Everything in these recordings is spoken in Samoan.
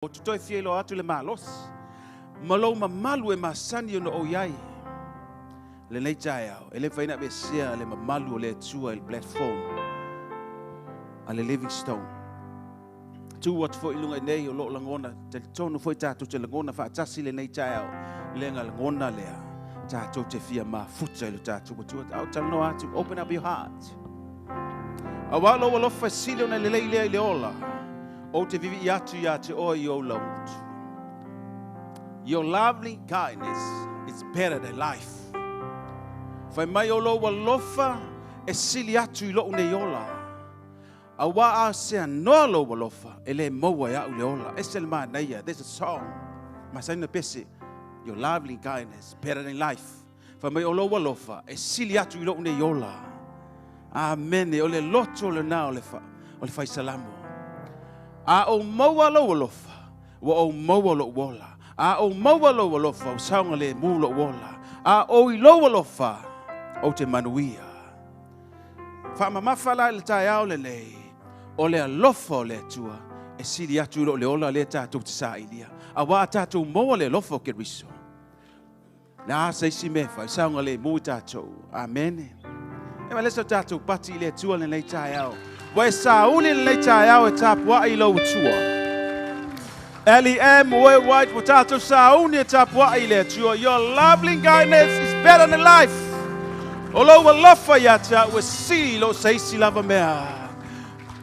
Ou te toe fia iloa atu le malosi ma lou mamalu e masani ona ou i ai. Lenei taeao, e le mafai ona aveesea le mamalu o le Atua i le platform a le Livingstone. Tu atu foi i luga i nei o loo lagona, talitonu foi tatou te lagona faatasi lenei taeao, le lagona lea, tatou te fia mafuta i le tatou Atua. Au talanoa atu, open up your heart. Auā lou alofa e sili ona lelei lea i le ola, ou te viivii atu ia te oe i ou laugutu. Your lovely kindness is better than life. Fai mai o lou alofa e sili atu i lou nei ola. Auā a seanoa lou alofa, e le maua e au le ola. E se le manaia, there's a song. Masani na pese, your lovely kindness better than life. Fai mai o lou alofa e sili atu i lou nei ola. Amene, o le loto lena o le faisalamo. A ou maua lou alofa, ua ou maua lou ola. A ou maua lou alofa, ua saogalemu lou ola. A ou i lou alofa, ou te manuia. Faamamafa la i le taeao lenei, o le alofa o le Atua, e sili atu i lo le ola lea tatou te sailia. Auā a tatou maua le alofa o Keriso. Le a se isi mea e fai, saogalemu i tatou. Amene. E ma lesa tatou pati i le Atua lenei taeao. Ua e sauni lenei taeao e tapuai i lou Atua. LEM Worldwide, ua tatou sauni e tapuai i le Atua. Your lovely kindness is better than life. O lou alofa ia te au e sili lo se isi lava mea.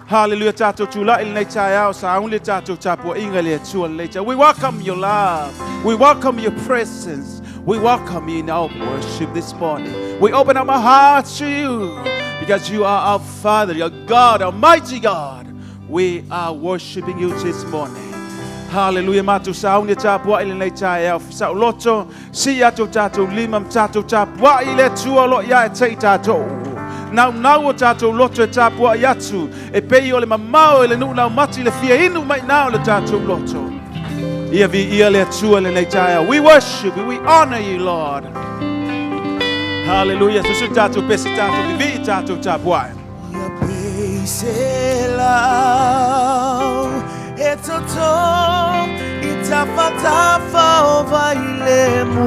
Hallelujah, tatou tulai lenei taeao, sauni le tatou tapuaiga i le Atua lenei taeao. We welcome your love. We welcome your presence. We welcome you in our worship this morning. We open up our hearts to you because you are our Father, your God, Almighty God. We are worshiping you this morning. Hallelujah. Matou sauni tapuai lenei taeao. Saoloto, si atu tatou lima ma tatou tapuai i le Atua o lo o ia te i tatou. Naunau o tatou loto e tapuai atu. E pei o le mamao e le nuu laumati le fia inu mai nā o le tatou loto. Ia viia le Atua lenei taeao. We worship you, we honor you, Lord. Hallelujah. Susu tatou pese tatou vivii tatou tapuai. Ia pei lau e toto i tafatafa o vai le mu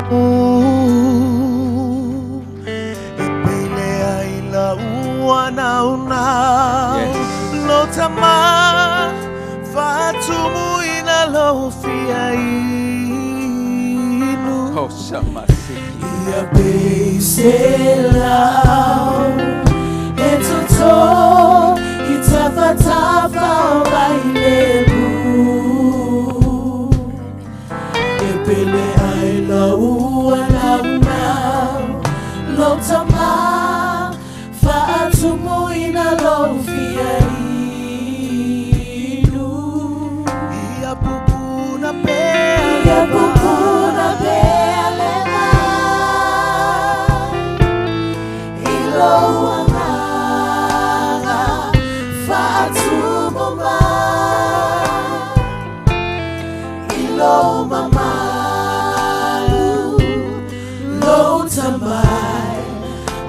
e pele ai la ua naunau lo tama faatumuina lou fia inu. Oh, shamasiki. Ia pei se laau e toto i tafatafa o vai lemu e pele ai la ua naunau lo tama faatumuina lou fia inu. Ia pupuna pea. Ia pupuna pea le vai i lou agaga faatumu mai i lou mamalu lou tamai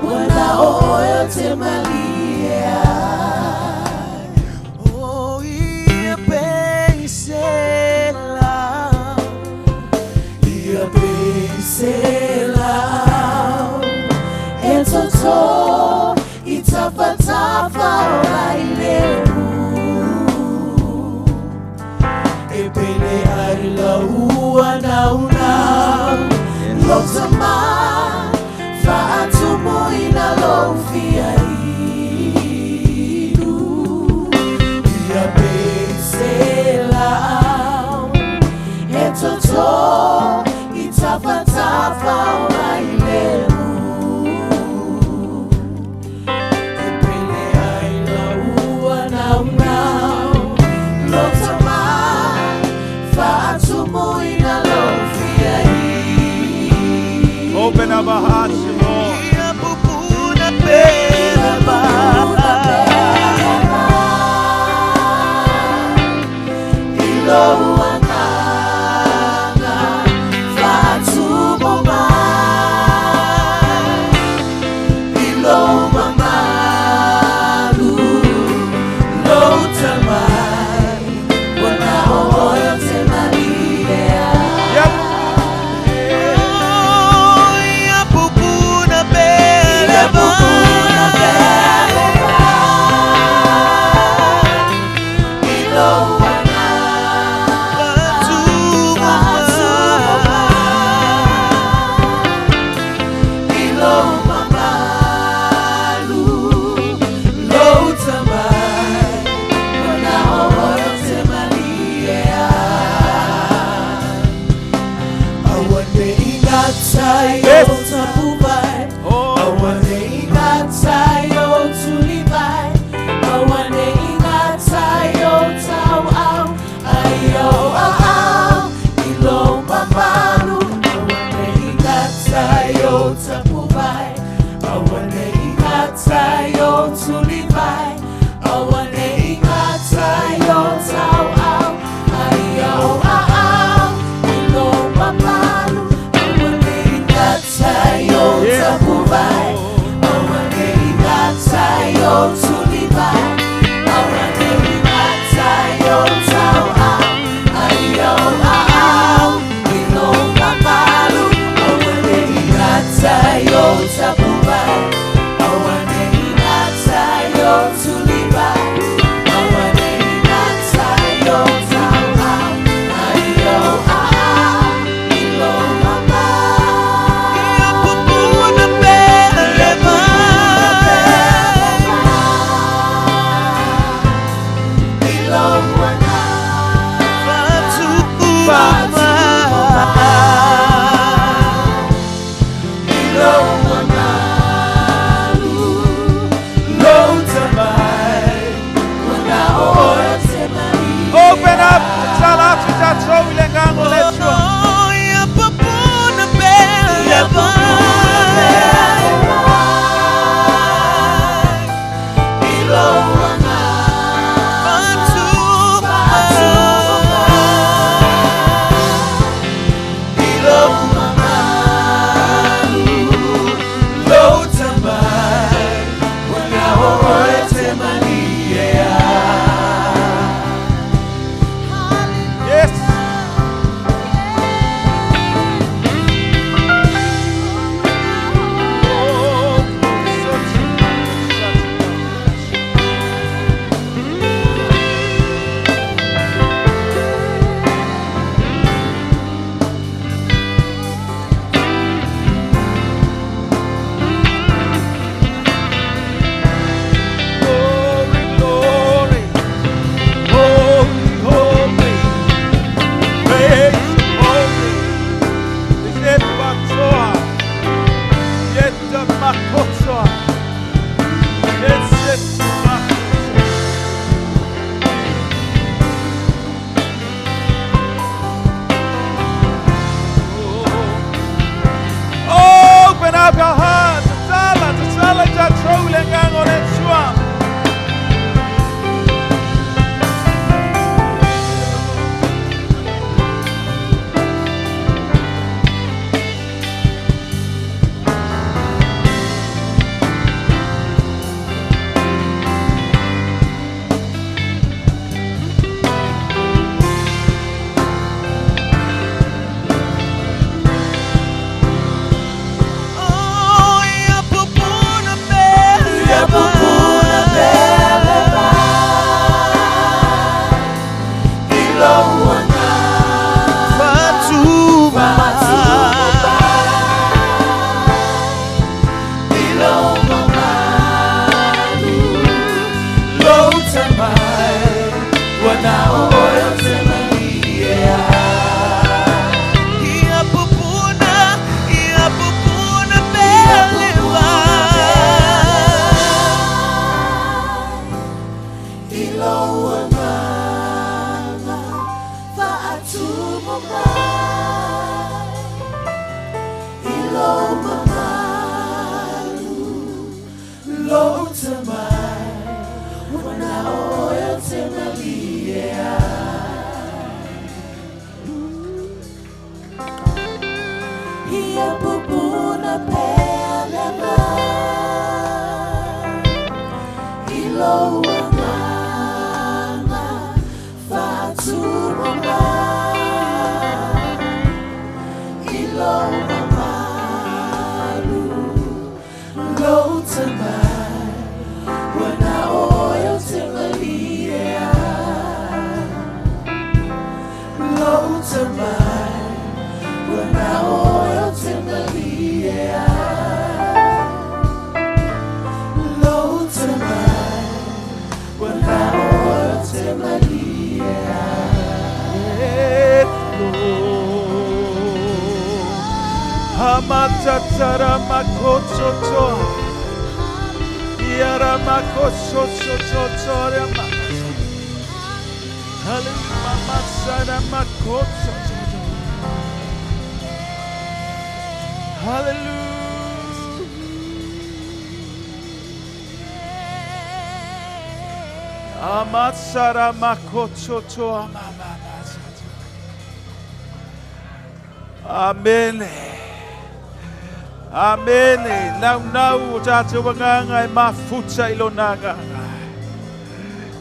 ua na o oe o te malie ai. Oh, ia pei se laau, ia pei se laau e toto i tafatafa o vai lemu e pele ai la ua naunau lo tama faatumuina lou fia inu. Ia pei se laau e toto i tafatafa o vai lemu e pele ai la ua naunau lo tama faatumuina lou fia inu. Oh, up our hearts. Tatala, tatala i tatou i le agaga o le Atua. Oh, ia pupuna pele Ia pupuna pele mai I lou agaga Faatumu mai I lou mamalu Lou tamai Ua na o oe o te malie ai Ia pupuna, ia pupuna pele mai I lou agaga faatumu mai I lou mamalu lou tamai Ua na o oe o te malie ai Ia pupuna pele mai I lou agaga faatumu mai I lou mamalu lou tamai Ua na o oe o te malie ai Lou tamai Ua na o oe o te malie ai Lou tamai Ua na o oe o te malie ai Yes, Lord. Hamatatara makototo. Iara makosotototoria Hallelujah. Mamasara makototo. Hallelujah. Amatsara makototo amamamasata. Amen. Amen. Nau nau o tātou anganga e mafuta i lona agaga.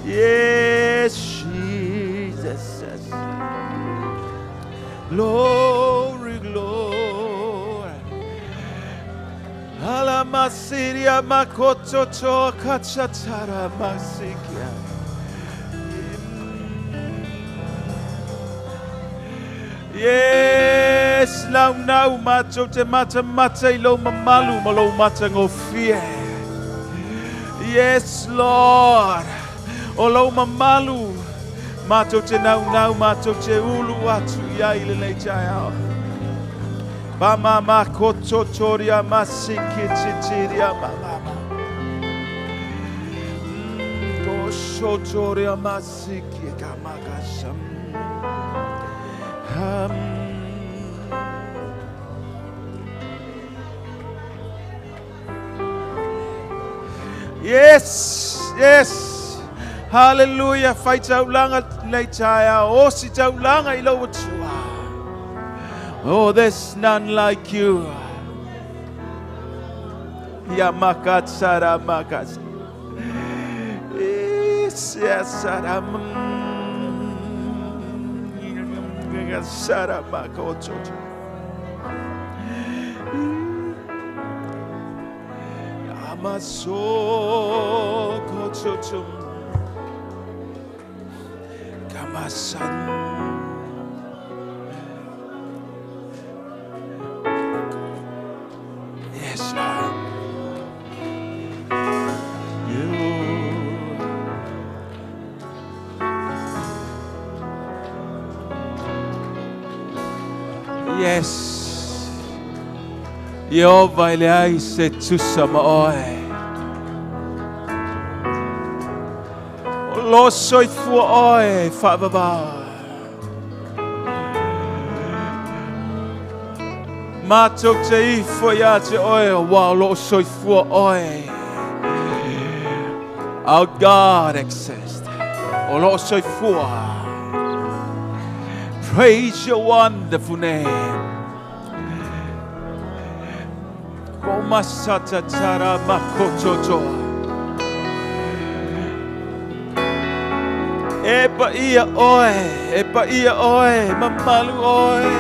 Yes, Jesus. Glory, glory. Alamasiria makototo kachatara masikia. Yes, lau nau matou te mata mata i lou mamalu ma lou matagofie. Yes, Lord. O lou mamalu matou te naunau matou te ulu atu iai i lenei taeao. Pamamakototoria masikititiria mamama. Kosotoria masiki kamakasam. Yes, yes. Hallelujah. Whai taulanga nei taia. O si taulanga i lau atua. Oh, there's none like you. Ya makatsara makas. Yes, yes, saram. Sara makototo. Amaso kototo. Kamasan. Yes, Lord. You. Yes. Iehova e leai se tusa ma oe. O lo soifua oe faavavao. Matou te ifo ia te oe, auā o lo o soifua oe. Our God exists. O lo o soifua. Praise your wonderful name. Komasata tara makototoa. E paia oe, e paia oe, mamalu oe.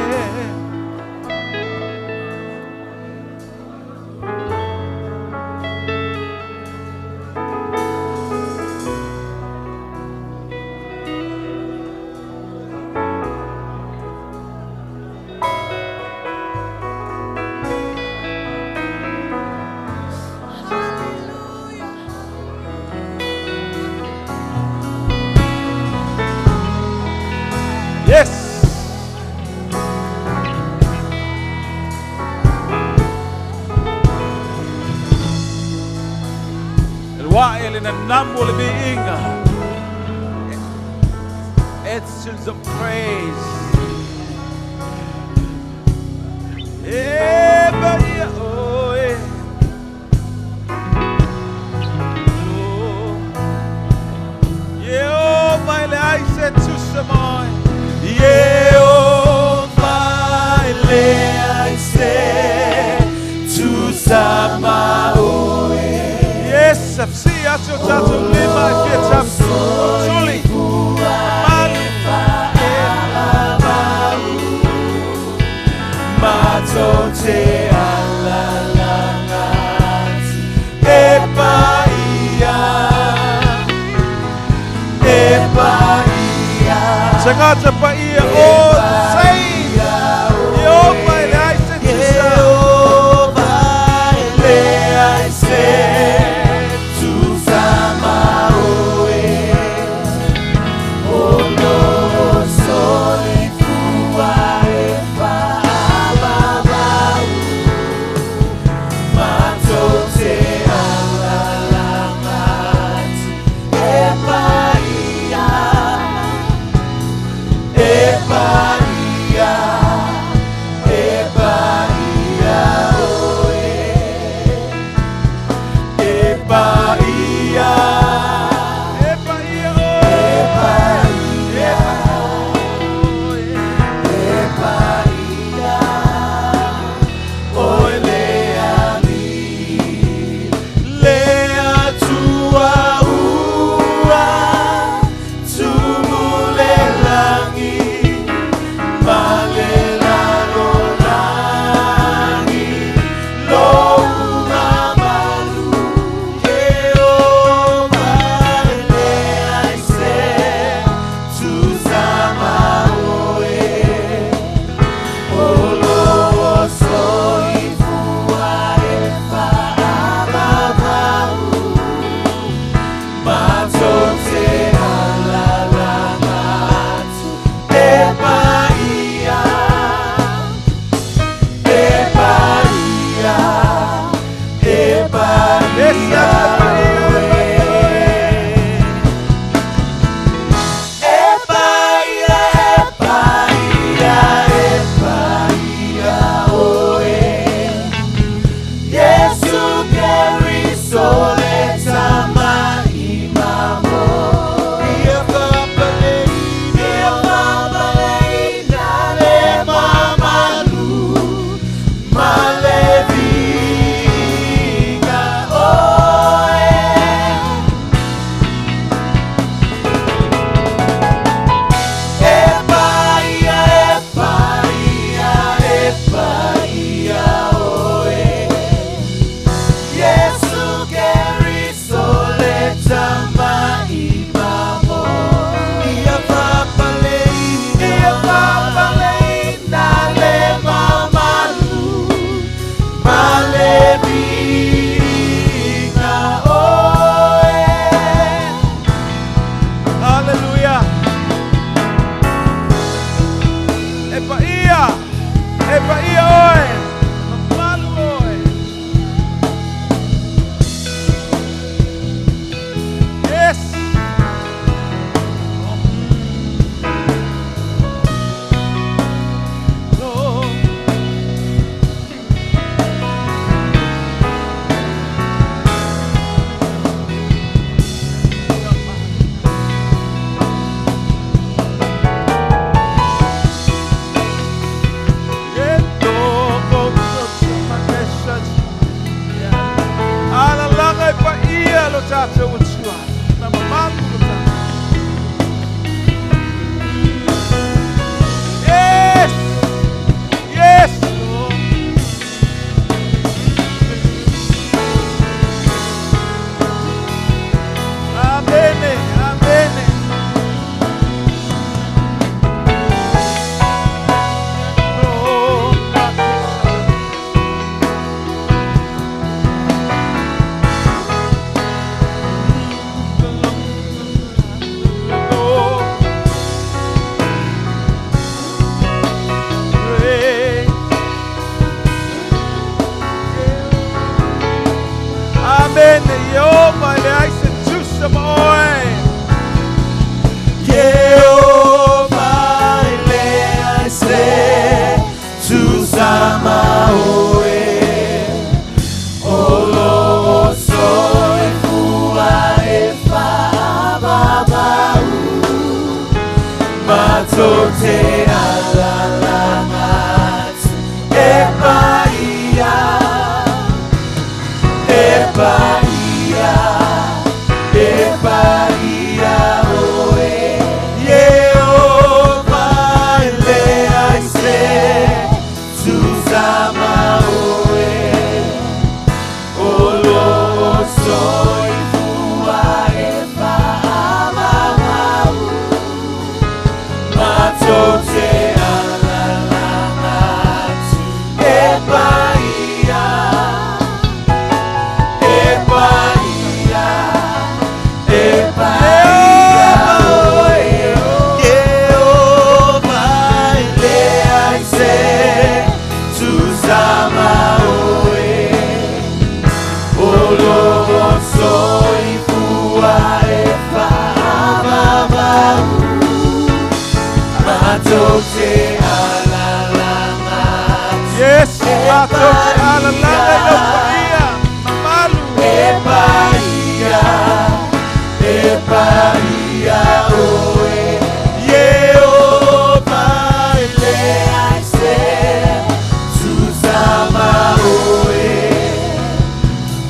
Yes! El wae le nanamu o le viiga. Essence of praise. E paia oe. Oh. Ie o mai le ai se tusa mai. Ie o mai le ai se tusa ma oe. Yes, si atu o tatou lima e fia tapu. Tuli. Malu. Matou te alaala atu e paia, e paia. Tagata paia o saints. Ie o mai le ai se tusa. Ie o mai le ai se tusa ma oe. O lo soifua e faavavau. Matou te alaala atu e paia, e Matou te alalaga i lou paia mamalu. E paia, e paia oe, Ieova e leai se tusa ma oe,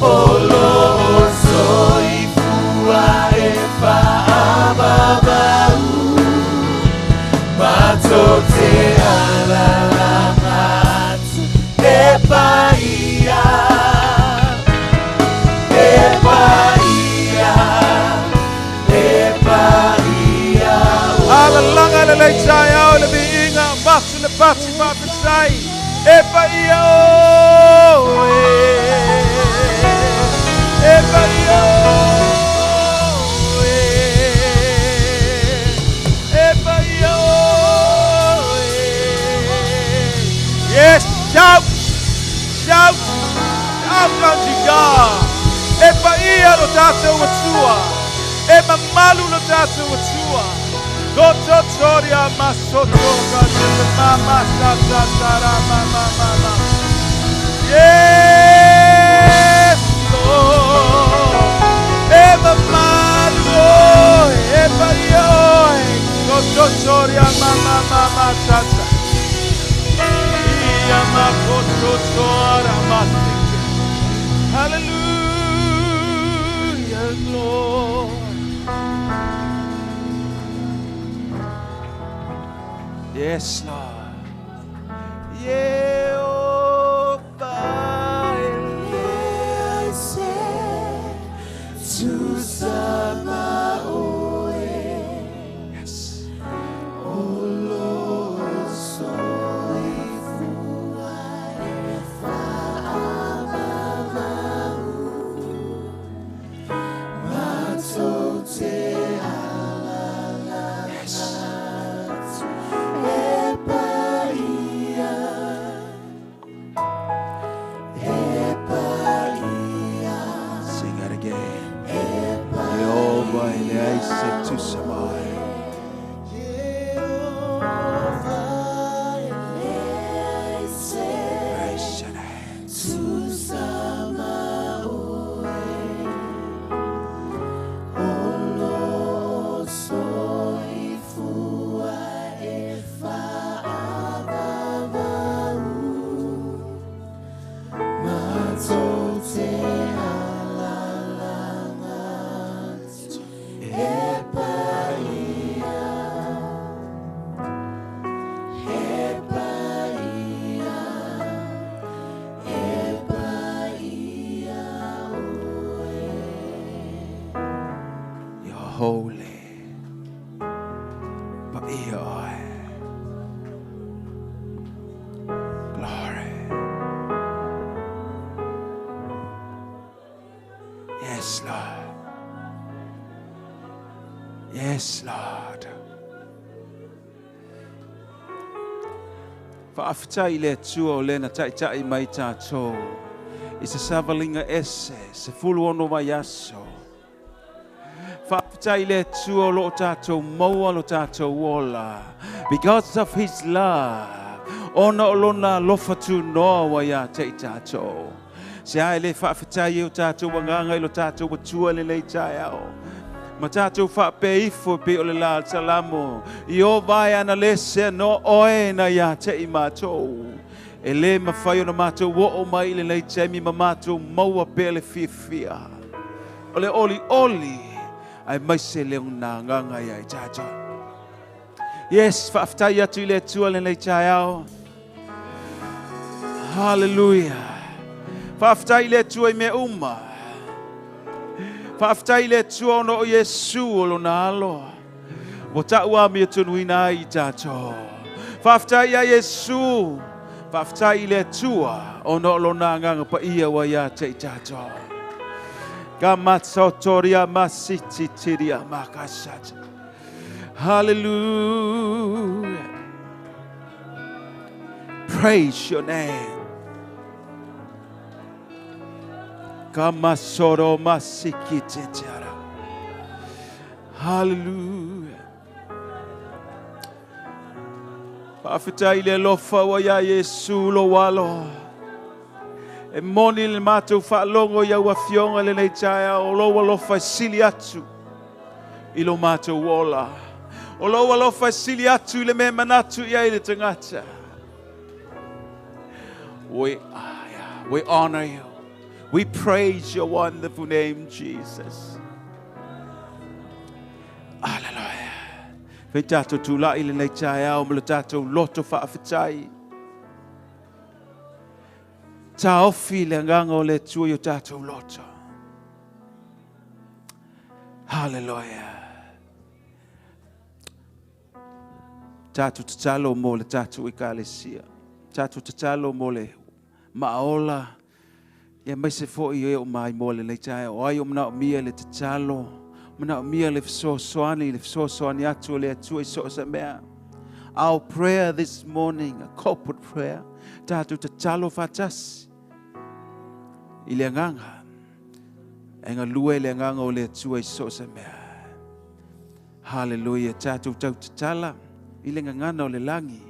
o lo o soifua e faavavau, matou te alalaga atu e paia, e paia, e paia. Alalaga le lei taeao i le viiga, avatu le pati faafetai. E paia oe. E paia oe. E paia oe. Yes, shout, shout, shout unto God. E paia lo tatou Atua. E mamalu lo tatou Atua. Kototoria masoto ka te mama sa sa sa ra ma ma ma ma. Yes, Lord. E mamalu oe, e paia oe. Kototoria ma ma ma ma sa sa. Ia ma kototora masike. Hallelujah, Lord. Yes, Lord. Yehovah e leai se tusa ma oe. Yes. O lo soifua e faavavau, matou te alalaga atu e paia, e paia. Sing it again. Yehovah e leai se tusa ma oe. Yehovah e leai se Praise your name. tusa ma oe, o lo soifua e faavavau, matou te alalaga atu e paia, e paia, e paia oe. You're holy. Paia oe. Glory. Yes, Lord. Yes, Lord. Faafetai i le Atua o lena taitai mai tatou. I se savaliga ese, 16 vaiaso. Faafetai i le Atua o lo o tatou maua lo tatou ola. Because of his love. Ona o lona alofa tunoa ua ia te i tatou. Se a e le faafetai e o tatou agaga i lo tatou Atua lenei taeao. Ma tatou faapea ifo e pei o le la Salamo. Ieova e ana le sea no oe na ia te i matou. E le mafai ona matou oo mai i lenei taimi ma matou maua pea le fiafia. O le oli oli ai mai se leo nā nganga ia i tatou. Yes, faafetai atu i le Atua lenei taeao. Hallelujah. Faafetai i le Atua i mea uma. Faafetai i le Atua ona o Iesu o lona alo. Ua tau amiotonu ai i tatou. Faafetai ia Iesu. Faafetai i le Atua ona o lona agaga paia ua ia te i tatou. Ka matsotoria masititiria makasata. Hallelujah. Praise your name. Kamasoro masikitetiara. Hallelujah. Faafetai i le alofa ua ia Iesu lo alo. E moni le matou faalogo i au afioga i lenei taeao, o lou alofa e sili atu i lo matou ola. O lou alofa e sili atu i le mea e manatu i ai le tagata. We honor you. We praise your wonderful name, Jesus. Hallelujah. Fai tatou tulai lenei taeao ma le tatou loto faafetai. Taofi le agaga o le Atua i o tatou loto. Hallelujah. Tatou tatalo mo le tatou ekalesia. Tatou tatalo mo le maaola. Ia aemaise foi e o mai mo lenei taeao. O ai o manaomia le tatalo. Manaomia le fesoasoani, le fesoasoani atu o le Atua i so o se mea. Our prayer this morning, a corporate prayer, tatou tatalo faatasi i le agaga. E galue le agaga o le Atua i so o se mea. Hallelujah. Tatou tau tatala i le gagana o le lagi.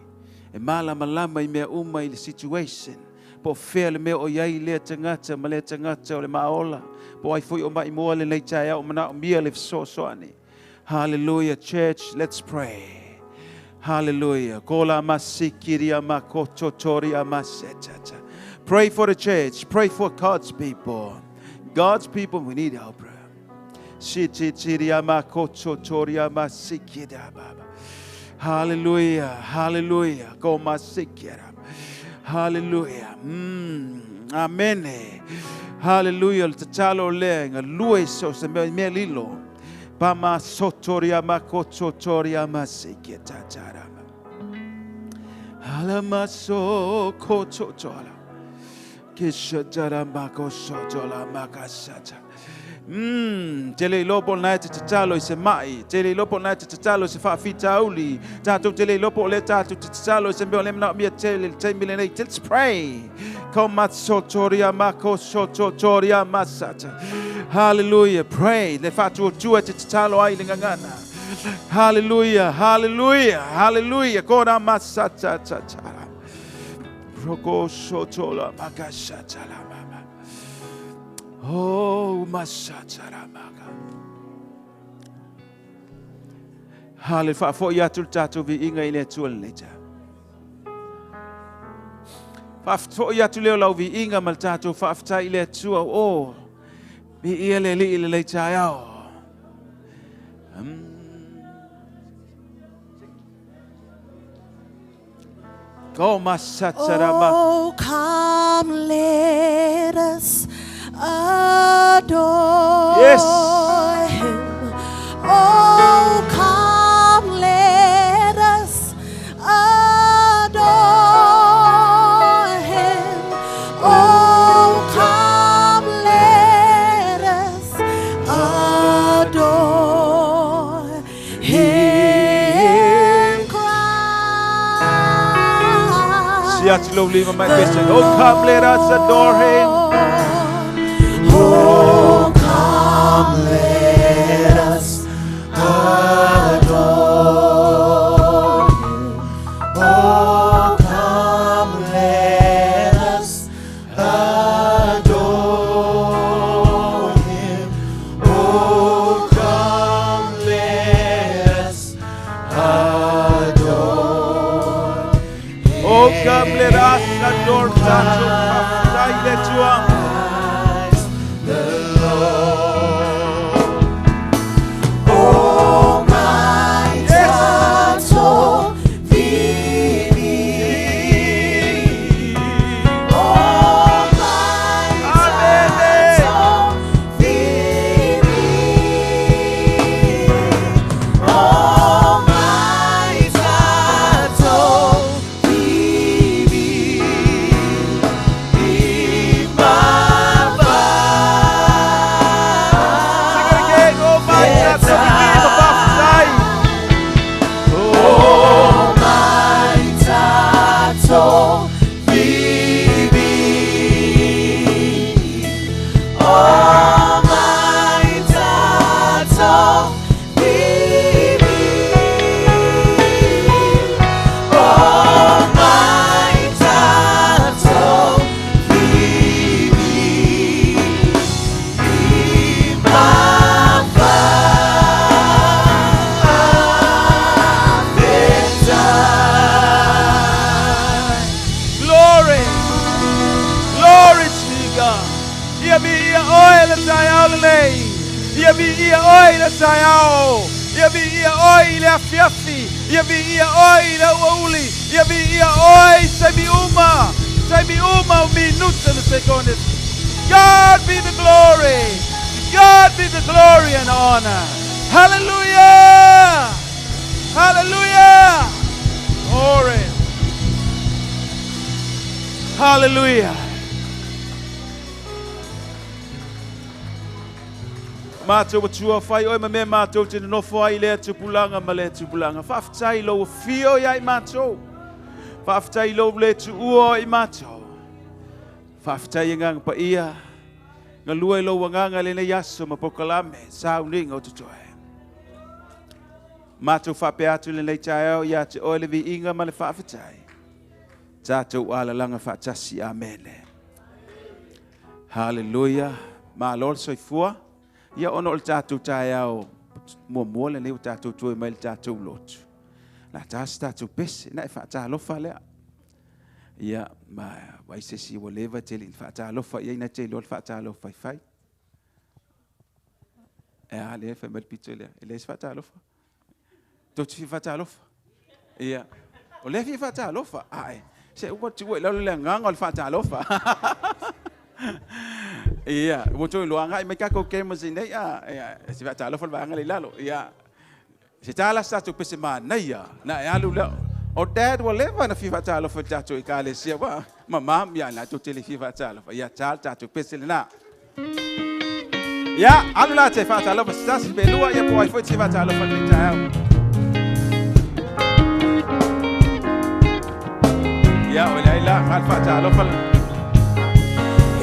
E malamalama i mea uma i le situation. Po o fea le mea o i ai lea tagata ma lea tagata o le maaola. Po o ai foi o maimoa lenei taeao manaomia le fesoasoani. Hallelujah. Church, let's pray. Hallelujah. Kola masikiria makototoria masetata. Pray for the church. Pray for God's people. God's people, we need our prayer. Shititiria makototoria masikira baba. Hallelujah. Hallelujah. Ko masikira. Hallelujah. Amen. Hallelujah. Le tatalo lea galue i so se mea mea lilo. Pa masotoria makototoria masikita tarama. Halamaso kototola. Kishatara makosotola makasata. Te le iloa po o lena e te tatalo i se mai. Te le iloa po o lena e te tatalo i se faafitauli. Tatou te le iloa po o lea tatou te tatalo i se mea o lea manaomia tele i le taimi lenei. Let's pray. Komatsotoria makosototoria masata. Hallelujah. Pray. Le faatuatua te tatalo ai le gagana. Hallelujah. Hallelujah. Hallelujah. Kora masata tatara. Roko sotola makasata la mama. Oh, masata maka. Hale faafoi atu le tatou viiga i le Atua lenei taeao. Faafoi atu lea o lau viiga ma le tatou faafetai i le Atua. O, viia le Alii i lenei taeao. Ko masata ma. Oh, come, let us adore Yes. him. Oh, come, let us adore him. Oh, come, let us adore him. Christ. Si atu lou lima mai pese. Oh, come, let us adore him. Oh, come, let us adore him. Oh, come, let us adore him. Oh, come, let us adore Oh, come, let us adore tatou faafetai i le Atua. Christ the Lord. Oh, my Yes. tatou vini. Oh, my Amen. tatou vini. Oh, my tatou vini. le taeao lenei. Ia viia oe i le taeao. Ia viia oe i le afiafi. Ia viia oe i le aoauli. Ia viia oe i taimi uma. Taimi uma o minuta na sekonde. God be the glory. God be the glory and honor. Hallelujah. Hallelujah. Glory. Hallelujah. Mātou atua whai oe ma me mātou te nofo ai lea tupulanga ma lea tupulanga. Whaafetai lou fio ia i mātou. Whaafetai lou le tuua i mātou. Whaafetai e nganga pa ia. Ngā lua i lou wanganga le nei aso ma pokalame. Sa uninga o tutoe. Mātou whape atu le nei taeo ia te oe le viinga ma le whaafetai. Tātou alalanga whaatasi. Amene. Hallelujah. Ma lol soifua. Ia ono o le tātou taeao muamua lenei o tātou toe mai le tātou lotu. La tasi tātou pese, na e whaatalofa lea. Ia, ma wai se si ua leva te li whaatalofa ia ina te iloa le whaatalofa i whai. E a lea whai mai le pito lea, e lea se whaatalofa. Tō te fi whaatalofa. Ia, o lea fi whaatalofa, ae, se ua tua i lalo le nganga o le whaatalofa. Ia, ua toi loa ngai mai kako ke mo nei a, ia, se whaatalofa le vaanga le lalo. Ia, se tala sa tātou pese ma nei ia, na e alu leo. O dad ua leva na fi whaatalofa tātou i ka le sia wa, ma mam ia na tō tele fi whaatalofa. Ia, tala tātou pese le nā. Ia, alu la te whaatalofa, sasi pe lua, ia po ai foi te whaatalofa le taeao. Ia, o le ai la, ngal whaatalofa le.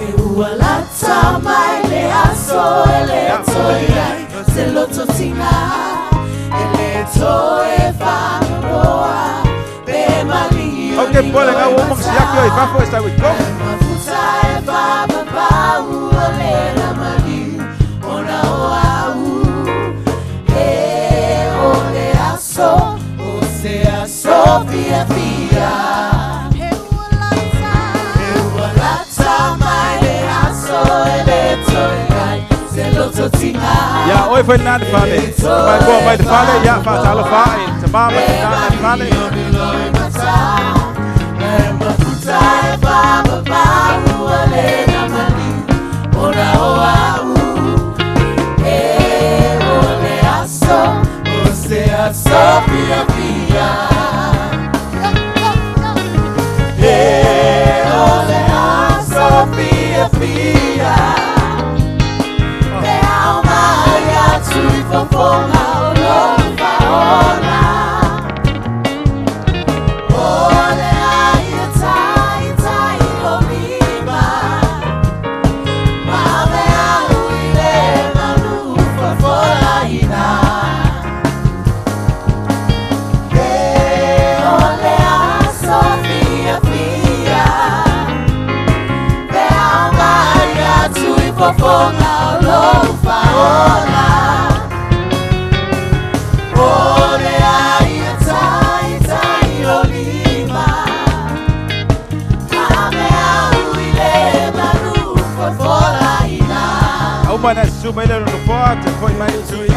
E ua lata mai le aso e le toi ai, se loto tinga, e le toe whangaroa, pe malingi o Ok, pole ngā ni uomong siaki o i fafo e sa go. Mafuta e whapapau o le na maliu, ona o au. E o le aso, o se aso fia fia. E ua lata mai le aso e le toi ai, se loto tinga. Ia, oi foi nā te whale. Mai koa mai te whale, ia, whaatalofa e te mama te nā te whale. Au mai nā su mai le rono wha, te koi mai tui.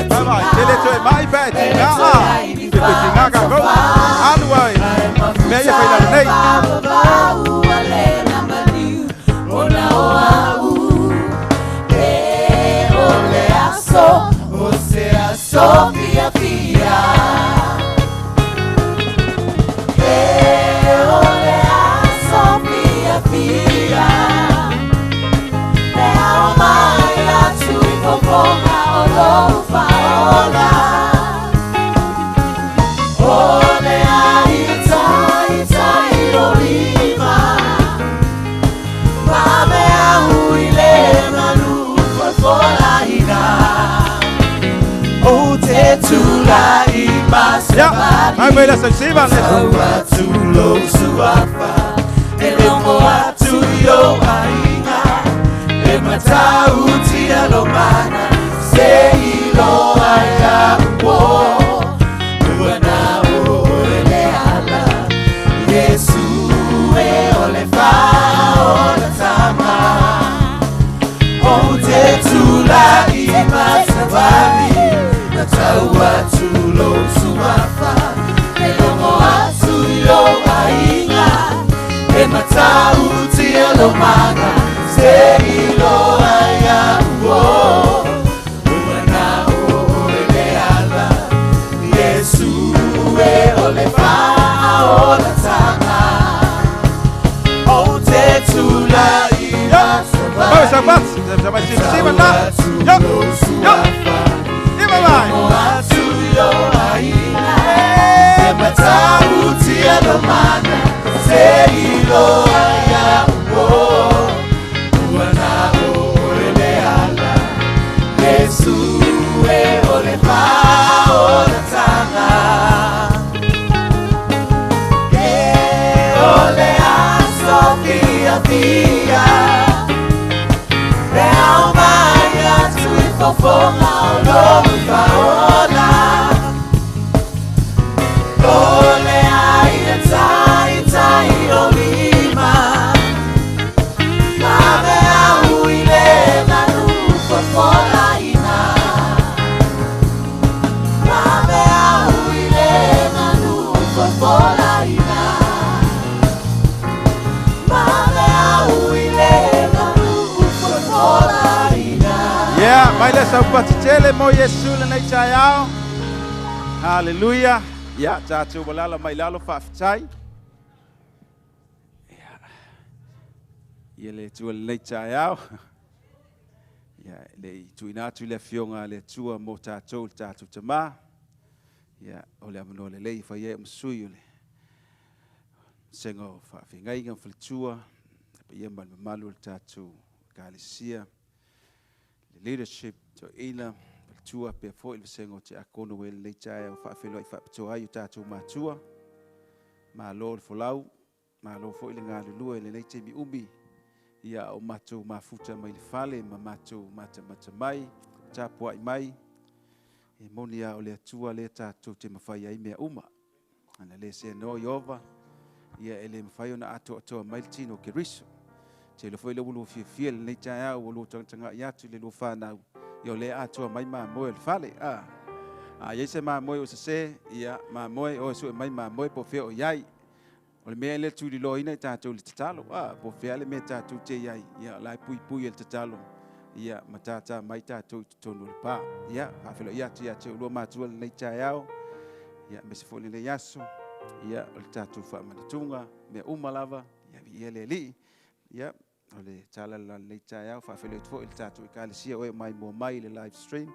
Bye bye, te le toe mai pē, te ngā a. Te te te ngā ka kau. Alu ai. Mea ia whai lalo nei. Sofia fia. E o le aso fia fia. Te ao mai atu i fofonga o lou whaola. O le ai tai tai o lima. Ma mea ui le manu fofola ina. O te tula i Ia, ai mai la sa siva le. Sau atu lou suafa, e longo atu i o aiga, e matautia lo mana, se iloa ia uo. Ua na o e le ala, Masavali Na tau atu lo suafa E logo atu i lo aiga E matau tia lo maga Se iloa ia uo Ua na o le ala Yesu e o le faaolatanga O te tulai Vai, sapato. Já vai ser cima, tá? Yo, yo. E vai, vai. Fofonga o lo faola O le ai e tai tai o lima Ma me au i le manu fofola ina Ma me au i le manu fofola ina Ma me au i le manu fofola ina. Yeah, mai le saupati tele mo Yesu le nei taeao. Hallelujah. Yeah, tātou walala mai lalo faafetai. Yeah. Ia le Atua le nei taeao. Yeah, le i tuuina atu i le afioga a le Atua mo tātou le tātou tamā. Yeah, o le avanoa lelei e fai ai o masui o le senga o faafeagaiga ma faletua. Le paia ma le mamalu o le tātou ekalesia. Le leadership, toeaina, faletua pea foi le vasenga o tiakono ua i lenei taeao faafeiloai faapitoa ai o tatou matua. Malo le folau, malo foi le galulue i lenei taimi umi. Ia o matou mafuta mai le fale ma matou matamata mai, tapuai mai. E moni lava o le Atua lea tatou te mafai ai mea uma. Ana le seanoa Ieova, ia e le mafai ona atoatoa mai le tino o Keriso. Tele foi le ua lua fiafia i lenei taeao ua lua tagatagai atu i le lua fanau, ia o lea atoa mai mamoe o le fale. A, a i ai se mamoe ua sese, ia mamoe, oe sue mai mamoe po o fea o i ai. O le mea lea e tuliloaina i tatou i le tatalo, a, po o fea le mea tatou te i ai, ia o la e puipui e le tatalo, ia ma tātā mai tatou i totonu o le pa. Ia, faafeiloai atu ia te oulua matua i lenei taeao, ia aemaise foi lenei aso, ia o le tatou faamanatuga, mea uma lava, ia viia le Alii. Ia, o le tala le la lenei taeao, faafeiloai atu foi i le tatou ekalesia o e maimoa mai i le live stream.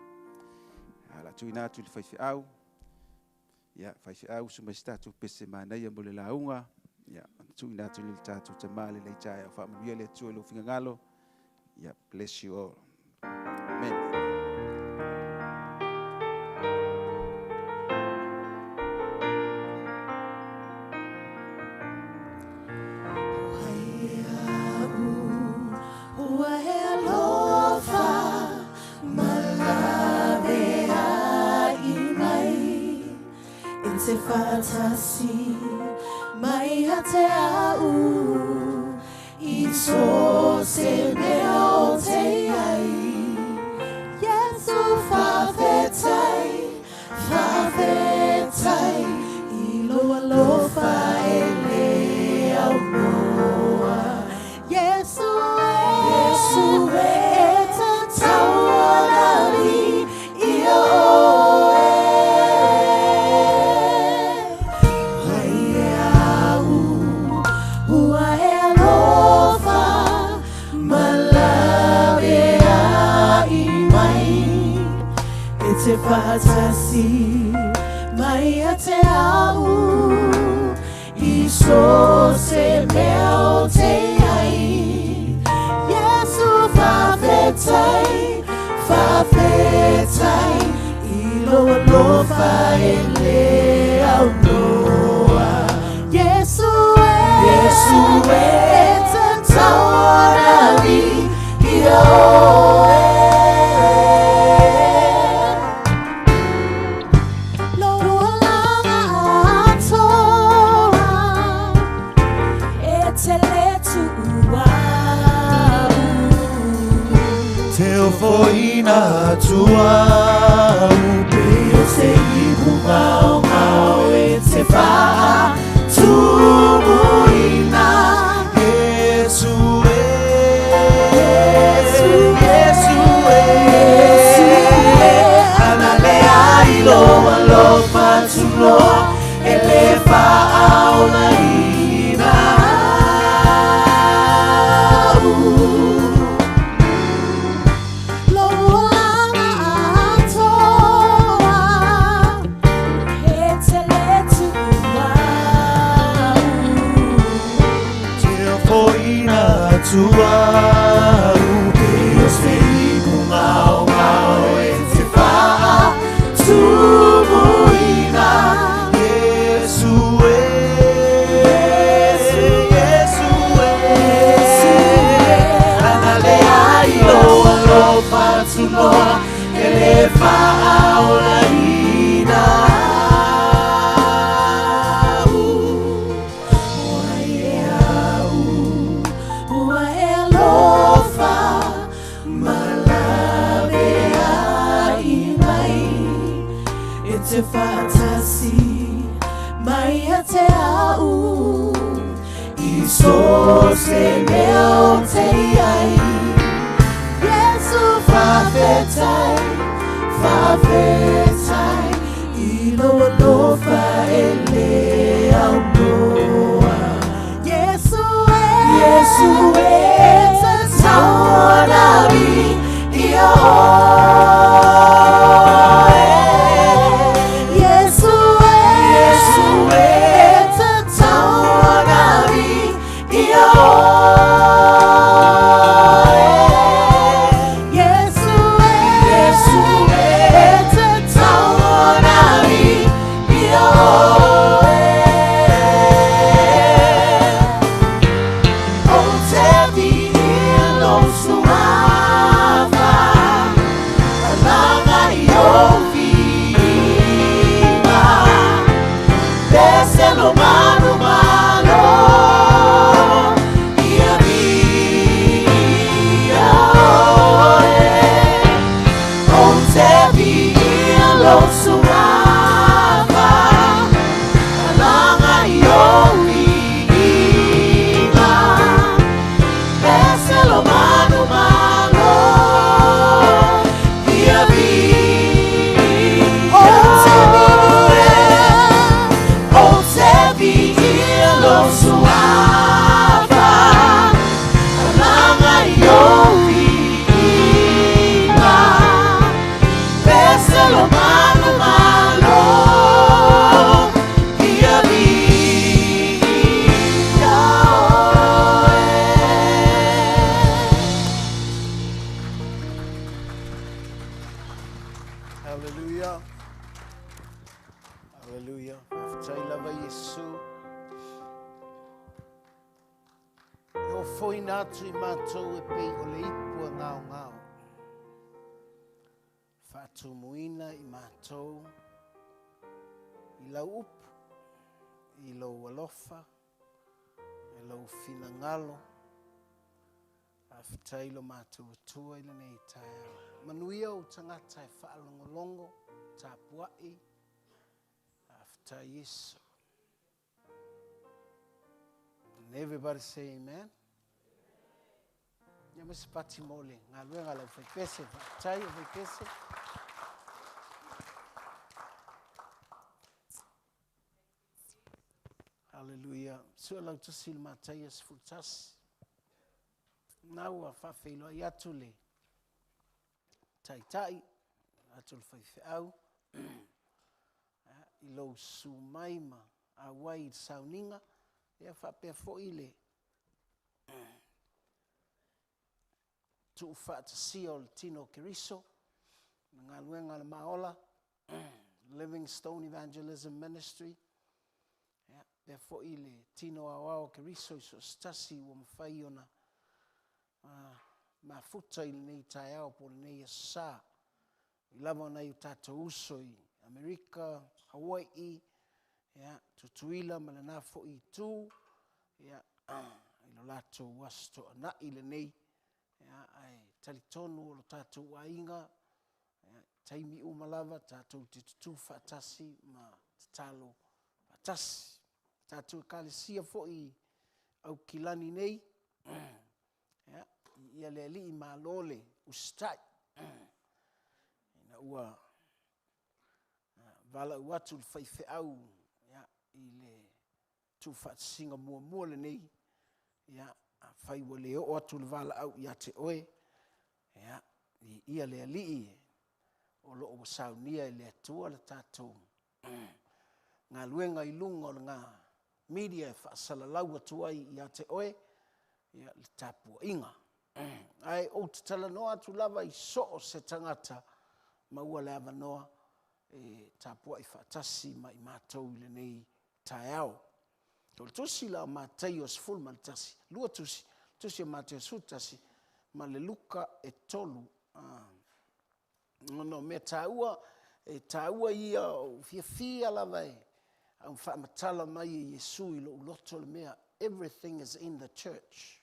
A la tuuina atu i le faifeau. Ia, faifeau, usu mai se tatou pese manaia mo le lauga. Ia, ona tuuina atu i le tatou tamā i lenei taeao. Faamanuia le Atua i lou finagalo. Ia, bless you all. Amen. Ua he alofa ma laveai mai E te faatasi mai ia te au I so se mea o te i ai Iesu faafetai, faafetai I lou alofa e le aunoa Iesu e, Iesu e, e tatau ona viia oe. Mai e au, ua e alofa ma laveai mai E te faatasi mai ia te au I so se mea o te i ai Iesu faafetai, faafetai I lou alofa e le aunoa Iesu e, Iesu e, e tatau ona viia oe. Lou olaga atoa e te le tuua au. Te ofoina atu atu au Pei o se ipu ngaongao e te faatumuina Iesu e Iesu e Iesu e Ana le ai lou alofa tunoa e le faaolaina au. Lou olaga atoa, e te le tuua au. Te ofoina atu au, pei o se ipu ngaongao e te faatumuina. Iesu e, Iesu e, Iesu e, Ana le ai lou alofa tunoa e le faaolaina au. Ua e au, ua e alofa ma laveai mai e te faatasi mai ia te au i so o se mea o te i ai. Iesu faafetai, faafetai i lou alofa e le aunoa. Iesu e, Iesu e, e tatau ona viia oe. Iesu e, Iesu e, e tatau ona viia oe. Iesu e, Iesu e, e tatau ona viia oe. O te viia lou suafa, alaga i ou viiga. Pese lo manu malo, ia viia oe. O te viia lou suafa, alaga i ou viiga. Pese lo manu malo, ia viia oe. O te viia lou suafa, alaga i ou viiga. Pese lo manu malo, ia viia oe. Hallelujah. Hallelujah. Faafetai lava Iesu. E ofoina atu i matou e pei o le ipu e ngaongao. Faatumuina i matou i lau upu, i lou alofa, i lou finagalo. Faafetai lo matou Atua i lenei taeao. Manuia ou tagata e faalogologo, tapuai. Faafetai Iesu. And everybody say amen. Ia ma se pati mo le galuega a le aufaipese. Faafetai aufaipese. Hallelujah. Sua lau tusi le Mataia 11. Na ua faafeiloai atu le taitai, atu le faifeau, i lou susu mai ma auai i le sauniga, ia faapea foi le tuufaatasia o le tino o Keriso, le galuega a le Maola, Living Stone Evangelism Ministry, ia pea foi le tino aoao o Keriso i so o se tasi ua mafai ona mafuta i lenei taeao po o lenei aso sa. I lava o nai o tatou uso i Amerika, Hawaii, ia, Tutuila ma lena foi itu, ia, i lo latou aso toanai lenei, ia, ae talitonu o lo tatou aiga, ia, taimi uma lava tatou te tutū faatasi ma tatalo faatasi. Tatou Ekalesia foi i Aukilani nei, ia, viia le Alii, malo le usitai ina ua valaau atu le faifeau i le tuufaatasiga muamua lenei, ia, afai ua le oo atu le valaau ia te oe, ia, viia le Alii o lo o ua saunia e le Atua le tatou galuega i luga o le media e faasalalau atu ai ia te oe le tapuaiga. Ae ou te talanoa atu lava i so o se tagata maua le avanoa e tapuai faatasi ma i matou i lenei taeao. O le tusi la o Mataio 11, lua tusi, tusi o Mataio 11 ma le Luka e 3. Ona o mea taua, e taua ia, ua fiafia lava e faamatala mai e Iesu i lou loto le mea, everything is in the church.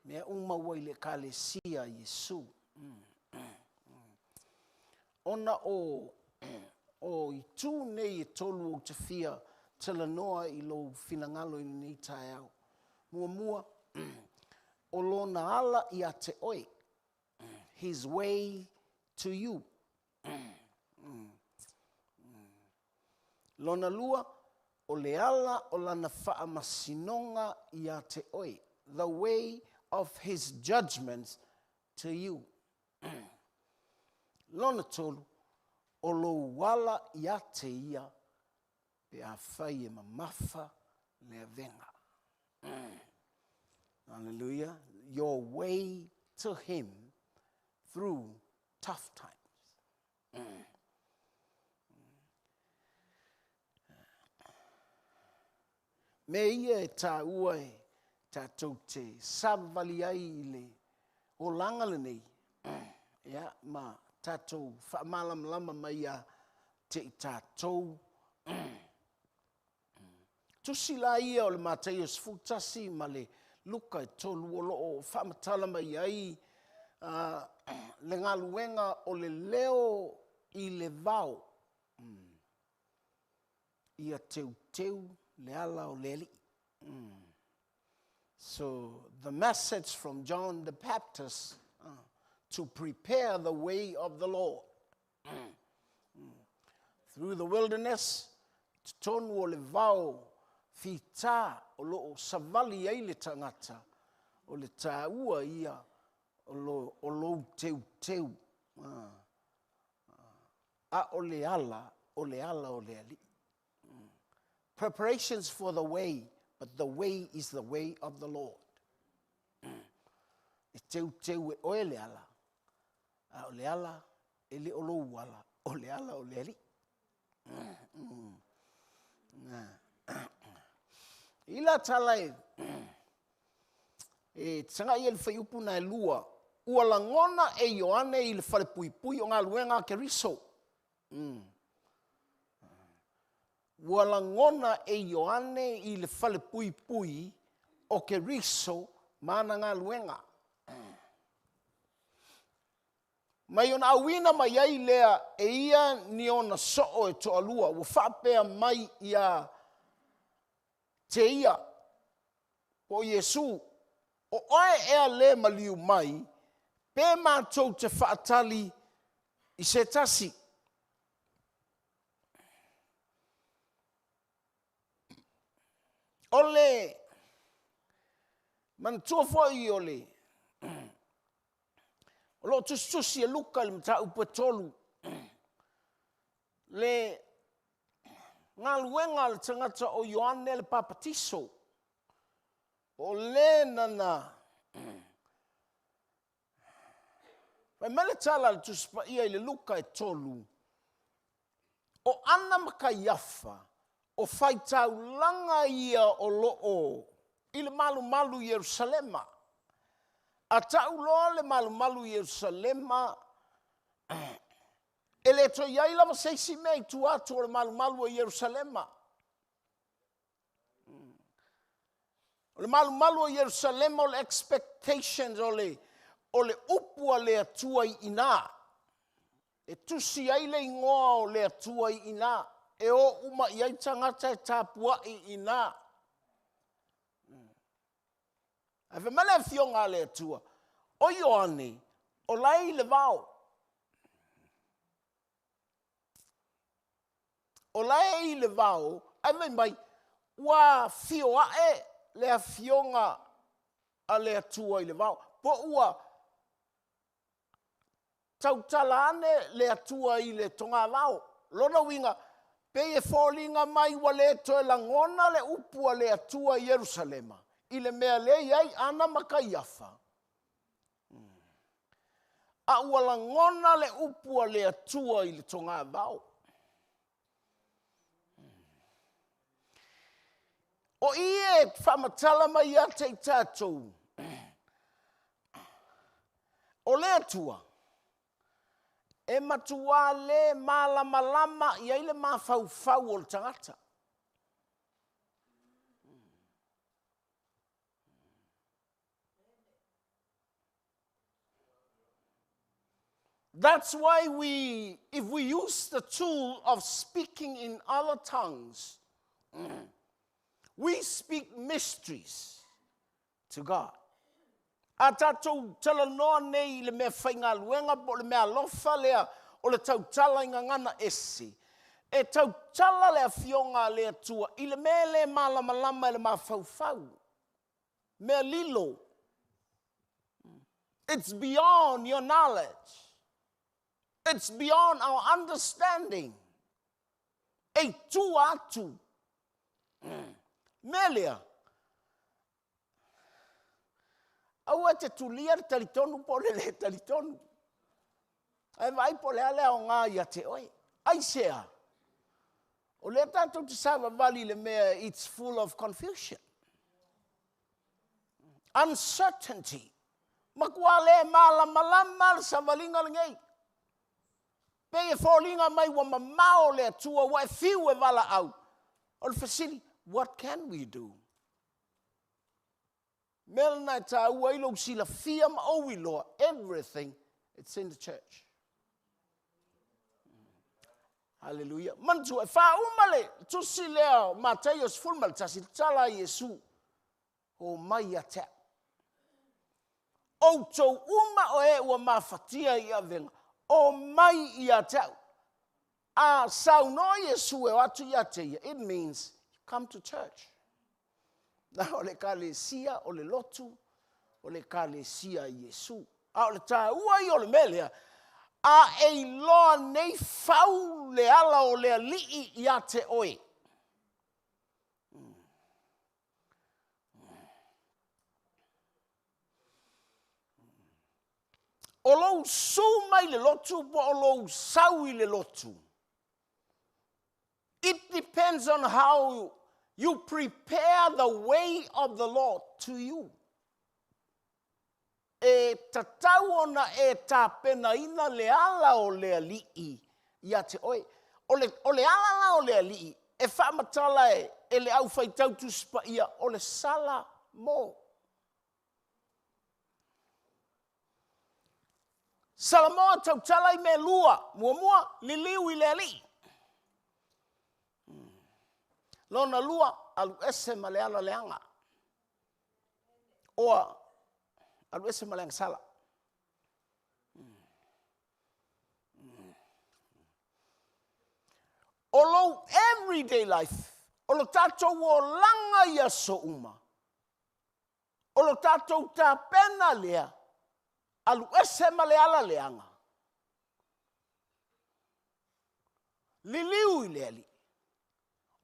Mea uma ua i le Ekalesia a Iesu. Ona o itu nei e tolu ou te fia talanoa i lou finagalo i lenei taeao. Muamua, o lona ala ia te oe, his way to you. Lona lua, o le ala o lana faamasinoga ia te oe, the way of his judgment to you. Lona tolu, o lou ala ia te ia pe afai e mamafa le avega. Hallelujah. Your way to him through tough times. Mea ia e taua e tatou te savavali ai i le olaga lenei, ia, ma tatou faamalamalama mai ia te i tatou. Tusi la ia o le Mataio 11 ma le Luka e 3 o lo o faamatala mai ai le galuega o le leo i le vao, ia teuteu le ala o le Alii. So the message from John the Baptist to prepare the way of the Lord. Through the wilderness, totonu o le vao fita o lo o savali ai le tagata, o le taua ia o lou teuteu. A o le ala, o le ala o le Alii. Preparations for the way, but the way is the way of the Lord. E teuteu e oe le ala, a o le ala e le o lou ala, o le ala o le Alii. I la tala e e tagai e le fuaiupu na e lua, ua lagona e Ioane i le falepuipui o galuega a Keriso. Ua lagona e Ioane i le falepuipui o Keriso ma ana galuega. Mai ona auina mai ai lea e ia ni ona soo e toalua, ua faapea mai ia te ia, po o Iesu, o oe ea le maliu mai, pe matou te faatali i se tasi. O le manatua foi o le o lo o tusitusi e Luka i le mataupu e 3 le galuega a le tagata o Ioane le Papatiso, o le nana fai mai le tala a le Tusi Paia i le Luka e 3, o Ana ma Kaiafa, o faitaulaga ia o lo o i le malumalu i Ierusalema. A tau loa le malumalu i Ierusalema, e le toe i ai lava se isi mea i tua atu o le malumalu o Ierusalema. O le malumalu o Ierusalema o le expectations, o le, o le upu a le Atua i ina. E tusi ai le igoa o le Atua i ina, e o uma i ai tagata e tapuai i ina. Ae fai mai le Afioga a le Atua, o Ioane, o la e i le vao. O la e i le vao, ae fai mai, ua afio ae le Afioga a le Atua i le vao, po ua tautala ane le Atua i le togavao. Lona uiga, pei e foliga mai ua le toe lagona le upu a le Atua i Ierusalema i le mea lea e i ai Ana ma Kaiafa, a ua lagona le upu a le Atua i le togavao. O i e faamatala mai ia te i tatou, o le Atua, e matuā le malamalama i ai le mafaufau o le tagata. That's why we, if we use the tool of speaking in other tongues, we speak mysteries to God. A tatou talanoa nei i le mea faigaluega po o le mea alofa lea o le tautala i gagana ese, e tautala le Afioga a le Atua i le mea e le malamalama e le mafaufau. Mea lilo. It's beyond your knowledge. It's beyond our understanding. E i tua atu. Mea lea, aua e te tulia le talitonu po o le le talitonu. Ae vaai po o le a le aoga ia te oe. Aisea? O lea tatou te savavali i le mea it's full of confusion. Uncertainty. Matua le malamalama le savaliga lenei. Pei e foliga mai ua mamao le Atua, ua e fiu e valaau. O le fesili, what can we do? Mea lena e taua ai lou silafia ma ou iloa, everything it's in the church. Hallelujah. Manatua, e faauma le tusi lea o Mataio 11, le tala a Iesu, o mai ia te au. Outou uma o e ua mafatia i avega, o mai ia te au. A saunoa Iesu e o atu ia te ia, it means come to church. Na o le Ekalesia, o le lotu, o le Ekalesia a Iesu. A o le taua ia o le mea lea, a e iloa nei fau le ala o le Alii ia te oe. O lou su mai le lotu po o lou sau i le lotu. It depends on how you prepare the way of the Lord to you. E tatau ona e tapenaina le ala o le Alii ia te oe. O le, o le ala la o le Alii e faamatala e, e le au faitau Tusi Paia, o le sala mo. Salamoa tautala i mea lua. Muamua, liliu i le Alii. Lona lua, alu ese ma le ala leaga. Oa, alu ese ma le agasala. O lou everyday life, o lo tatou olaga i aso uma, o lo tatou tapena lea, alu ese ma le ala leaga. Liliu i le Alii.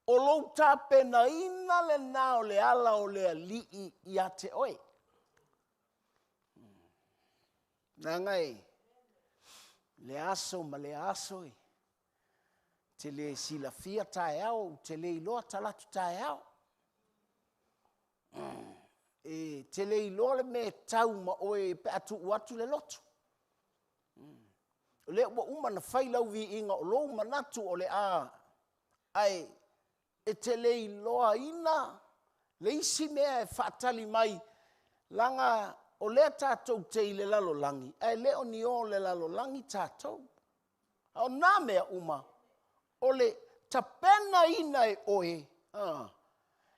O lou tapenaina lena o le ala o le Alii ia te oe. Leaga e lea aso ma lea aso e te le silafia taeao, ou te le iloa talaatu taeao. E te le iloa le mea e tau ma oe pe a tuu atu le lotu. O lea ua uma ona fai lau viiga o lou manatu o le a, ae e te le iloaina le isi mea e faatali mai, leaga o lea tatou te i le lalolagi, ae le o ni o le lalolagi tatou. A o nā mea uma, o le tapenaina e oe,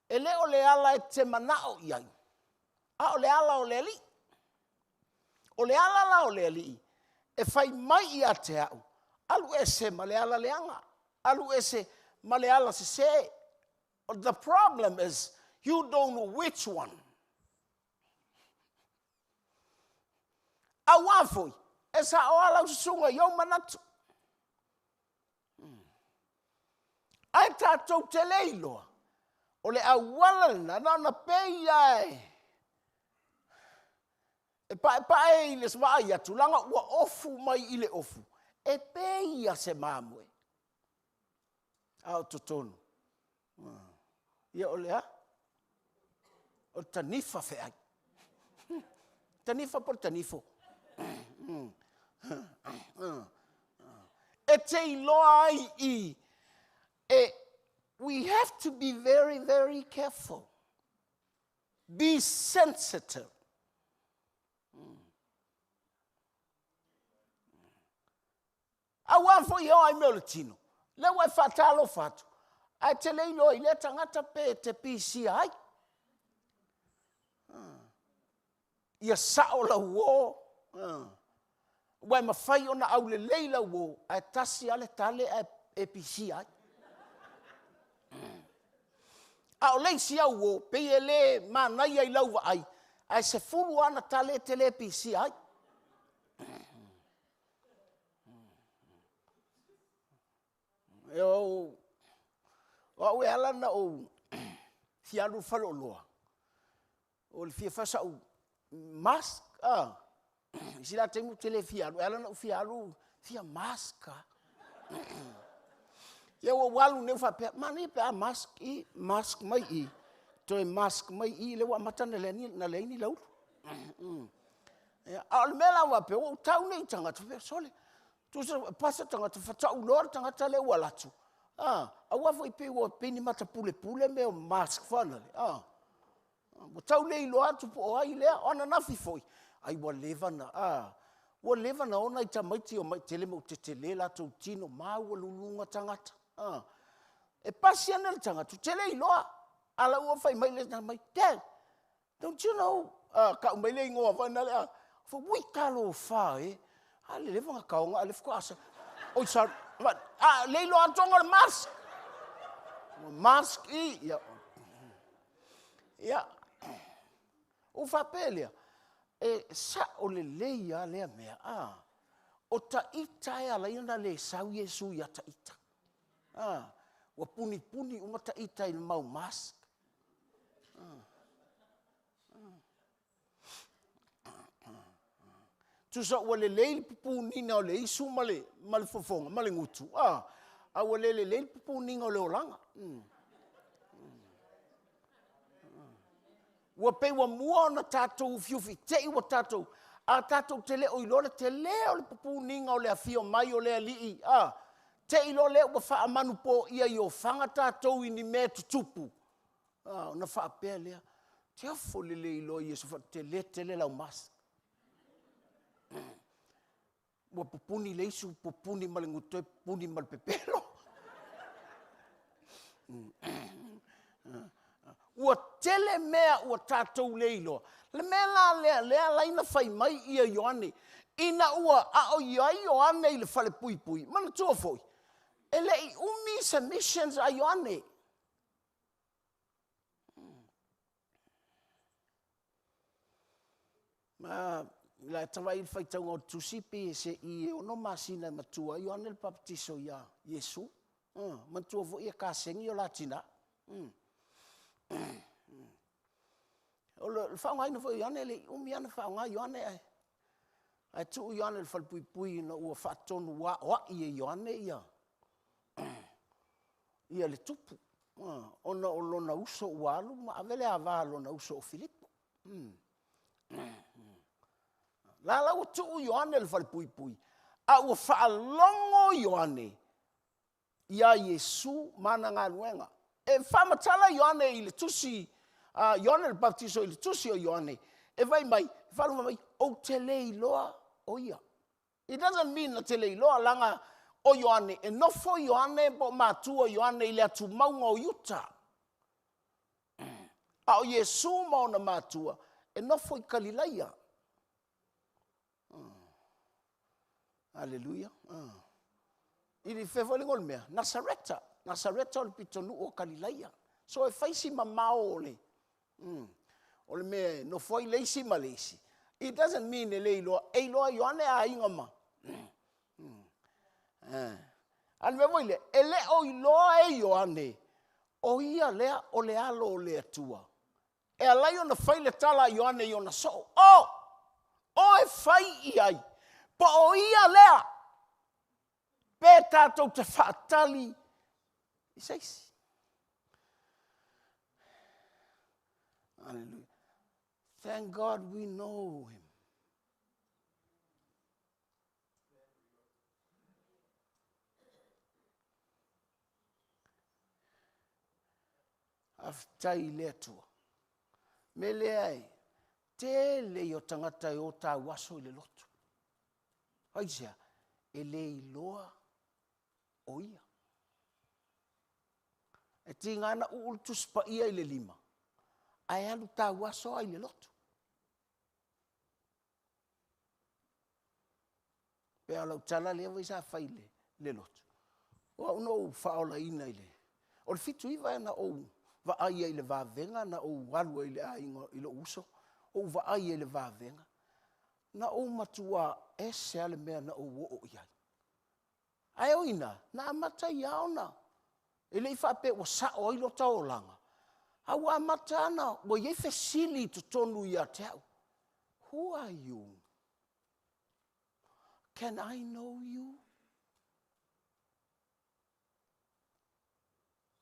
e le o le ala e te manao i ai, a o le ala o le Alii. O le ala la o le Alii, e fai mai ia te au, alu ese ma le ala leaga, alu ese ma le ala sesē. The problem is you don't know which one. Auā foi, e sa'o lava lau susuga i ou manatu. Ae tatou te le iloa, o le auala lena, na ona pei lava e paepae i le vaai atu, leaga ua ofu mai i le ofu, e pei lava se mamoe. A o totonu, ia o le a? O le tanifa feai. Tanifa po o le tanifo? E te iloa ai i e, we have to be very, very careful. Be sensitive. Aua foi e o ai mea o le tino, lea ua e faatalofa atu, ae te le iloa i lea tagata pe te pisia ai. Ia sao lau uō, ua e mafai ona aulelei lau uō, ae tasi lava le tale ae e pisia ai. A o le isi au uō, pei e le manaia i lau vaai, ae 10 ana tale e te le pisia ai. O au e ala ona ou fia alu i le faleoloa, o le fia fai o sau mask. Isi la taimi ou te le fia alu, ae ala ona ou fia alu, e fia mask lava. Ia ua ou alu nei ou faapea, manaia pe a mask i, mask mai i, toe mask mai i, lea ua amata ona leai ni laulu. A o le mea la faapea, ua ou tau nei i tagata, faapea, sole, tusa e pasa le tagata, fata'u loa le tagata lea ua alu atu, aua foi pei ua pei ni mata pulepule mea o mask foi lale, ua tau le iloa atu po o ai lea. O ananafi foi, ai ua leva na, ua leva na o nai tamaiti e omai, tele ma ua tetele latou tino, maualuluga tagata, E pasi ane le tagata, ou te le iloa, a o la ua fai mai le isi mai, Dad, don't you know, tau mai le igoa foi lea, ui talofa e, a le leva ona taoga a o lea faatoa sau. Oi sorry, a le iloa atu ona o le mask. Ua mask i, ia. Ia, ou faapea lea, e sao lelei lava lea mea, a, o ita e ala ai ona le sau Iesu ia ita. A, ua punipuni uma ita i le mau mask. Tusa ua lelei le pupuniga o le isu ma le fofoga ma le gutu, a, a ua le lelei le pupuniga o le olaga. Ua pei ua mua ona tatou ufiufi te i ua tatou, a tatou te le o iloa le tele o le pupuniga o le afio mai o le Alii, a, te i loa lea ua faamanupoia i ofaga tatou i ni mea e tutupu, a, ona faapea lea, te ofo i le le iloa Iesu, tele tele lau mask. Ua pupuni le isu, pupuni ma le gutu, toe pupuni ma le pepelo. Ua tele mea ua tatou le iloa. Le mea la lea, lea la ina fai mai ia Ioane, ina ua a o i ai Ioane i le falepuipui, manatua foi, e le i umi se missions a Ioane. Ma la e vaai i le faitauga o le tusi pei e se i e 6 masina e matua ai Ioane le Papatiso ia Iesu. Manatua foi e kasegi o la tina. O le faaaogaina foi o Ioane, e le i umi lava na faaaoga Ioane ae ae tuu Ioane i le falepuipui ina ua faatonu ua aoai e Ioane ia ia le tupu, ona o lona uso ua alu ma ave le ava a lona uso o Filipo. La la ua tuu Ioane i le falepuipui, a ua faalogo Ioane iā Iesu ma ana galuega. E faamatala Ioane i le tusi a Ioane le Papatiso i le tusi o Ioane, e fai mai, faalogo mai, ou te le iloa o ia. It doesn't mean na te le iloa, leaga o Ioane, e nofo Ioane po o matua Ioane i le atumauga o Iuta. A o Iesu ma ona matua, e nofo i Kalilaia. Aleluia. I le fea foi le igoa o le mea? Nasareta. Nasareta o le pitonuu o Kalilaia. So e fai si mamao o le, o le mea e nofo ai le isi ma le isi. It doesn't mean e le iloa, e iloa Ioane aiga ma. A le mea foi lea, e le o iloa e Ioane, o ia lea o le alo o le Atua. E ala ai ona fai le tala a Ioane i ona soo, O! Oe fai i ai, po o ia lea, pe tatou te faatali i se isi. Hallelujah. Thank God we know him. Faafetai i le Atua. Me lea e tele i o tagata e o tauaso i le lotu. Aisea? E le iloa o ia. E tiga na uu le Tusi Paia i le lima, ae alu tauaso ai i le lotu. Pei o lau tala lea foi sa fai i le lotu, o au na ou faaolaina i le... O le 79 ea na ou vaai ai i le vavega na ou alu ai i le aiga i lou uso, ou vaai ai i le vavega, na ou matua ese lava le mea na ou oo i ai. Ae o i ina, na amata ai lava ona, e le i faapea ua sao ai lota olaga, a ua amata lava ona, ua i ai fesili i totonu ia te au, who are you? Can I know you?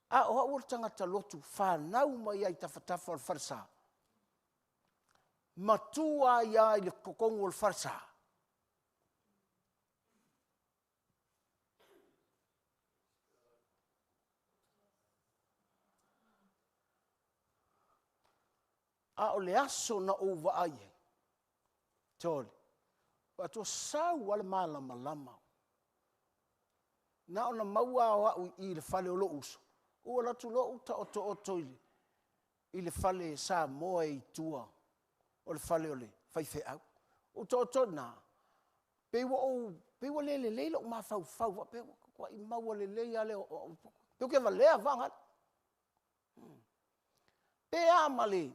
A o au o le tagata lotu fanau mai ai tafatafa o le falesa, matua ai lava i le totonu o le falesa. A o le aso na ou vaai ai, Tole, faatoa sau lava le malamalama. Na ona maua lava o au i i le fale o lou uso, ou alu atu loa ou taotooto i le fale Samoa e i tua o le fale o le faifeau. Ou taoto i ina, pei ua ou, pei ua le lelei lou mafaufau faapea ua matuai maua lelei lava le pei ou te valea faagalo. Pe a ma le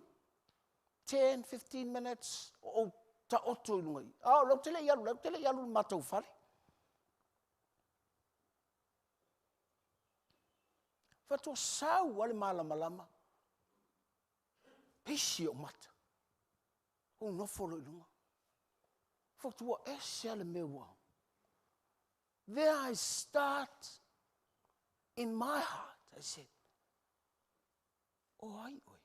10, 15 minutes o ou taoto i luga i i. A o lea ou te le i alu, ou te le i alu i le matou fale. Faatoa sau lava le malamalama, pisi ou mata, ou nofo loa i luga. Faatoa ese lava le mea ua... There I start in my heart. I said, o ai oe?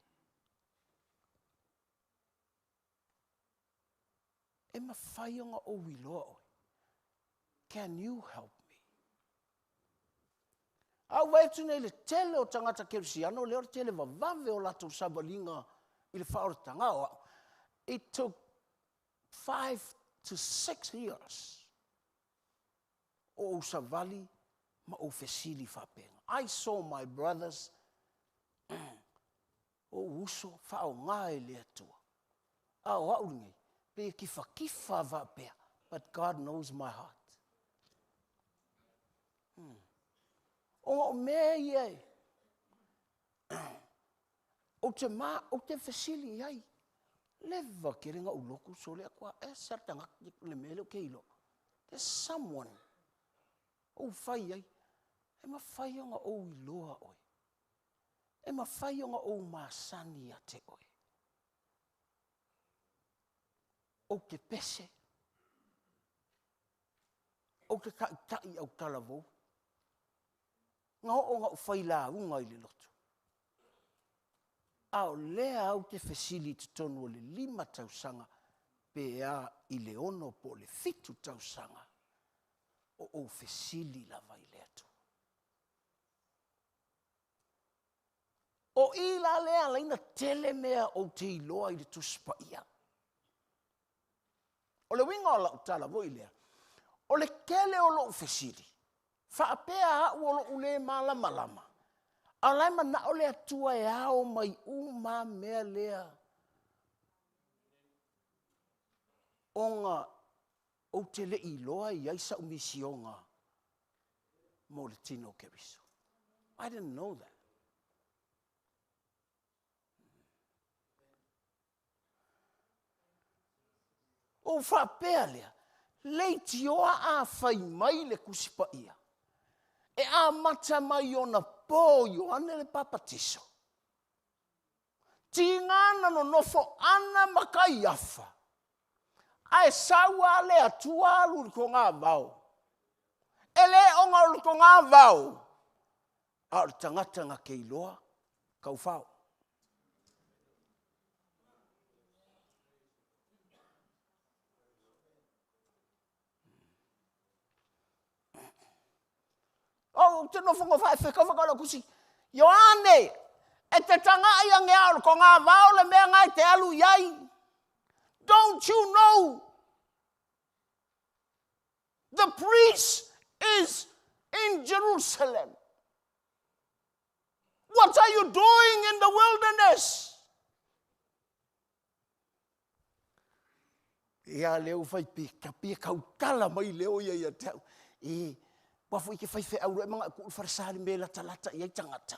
E mafai ona ou iloa oe. Can you help me? A ou vaai atu nei i le tele o tagata kerisiano lea o le tele vavave o latou savaliga i le faaolataga o au. It took 5 to 6 years o ou savali ma ou fesili faapena. I saw my brothers ou uso faaaoga e le Atua. A o au lenei, pei e kifakifa faapea, but God knows my heart. Ona o mea ia e, ou te, ma, ou te fesili i ai, leva tele na ou lotu sole atu a ese le tagata le mea lea ou te iloa. There's someone ou fai ai, e mafai ona ou iloa oe. E mafai ona ou masani ia te oe. Ou te pese. Ou te taitai autalavou. Na oo na ou fai lauga i le lotu. A o lea au te fesili i totonu o le 5 tausaga pe a i le 6 po o le 7 tausaga o ou fesili lava i le Atua. O i la lea ala ai ona tele mea ou te iloa i le Tusi Paia. O le uiga o lau tala foi lea, o le tele o lou fesili, faapea au o lou le malamalama, a o la e manao le Atua e ao mai uma lava mea lea ona ou te le i iloa e i ai sau misioga mo le tino o Keriso. I didn't know that. Ou faapea lea, leitioa a fai mai le Tusi Paia, e amata mai onapo Ioane le Papatiso, tiga na nonofo Ana ma Kaiafa, ae sau lava le Atua alu i le togavao. E le ona o le togavao, a o le tagata na te iloa taufao. Ou te nofonofo ae fetau fetau lau tusi, Ioane, e te tagai ane lava o le togavao le mea lena e te alu i ai. Don't you know the priest is in Jerusalem? What are you doing in the wilderness? Ia lea ua fai pe tapia tautala mai leo ia ia te au. E, ua foi ke faifeau loa e manao e tuu le falesa i le mea e latalata i ai tagata.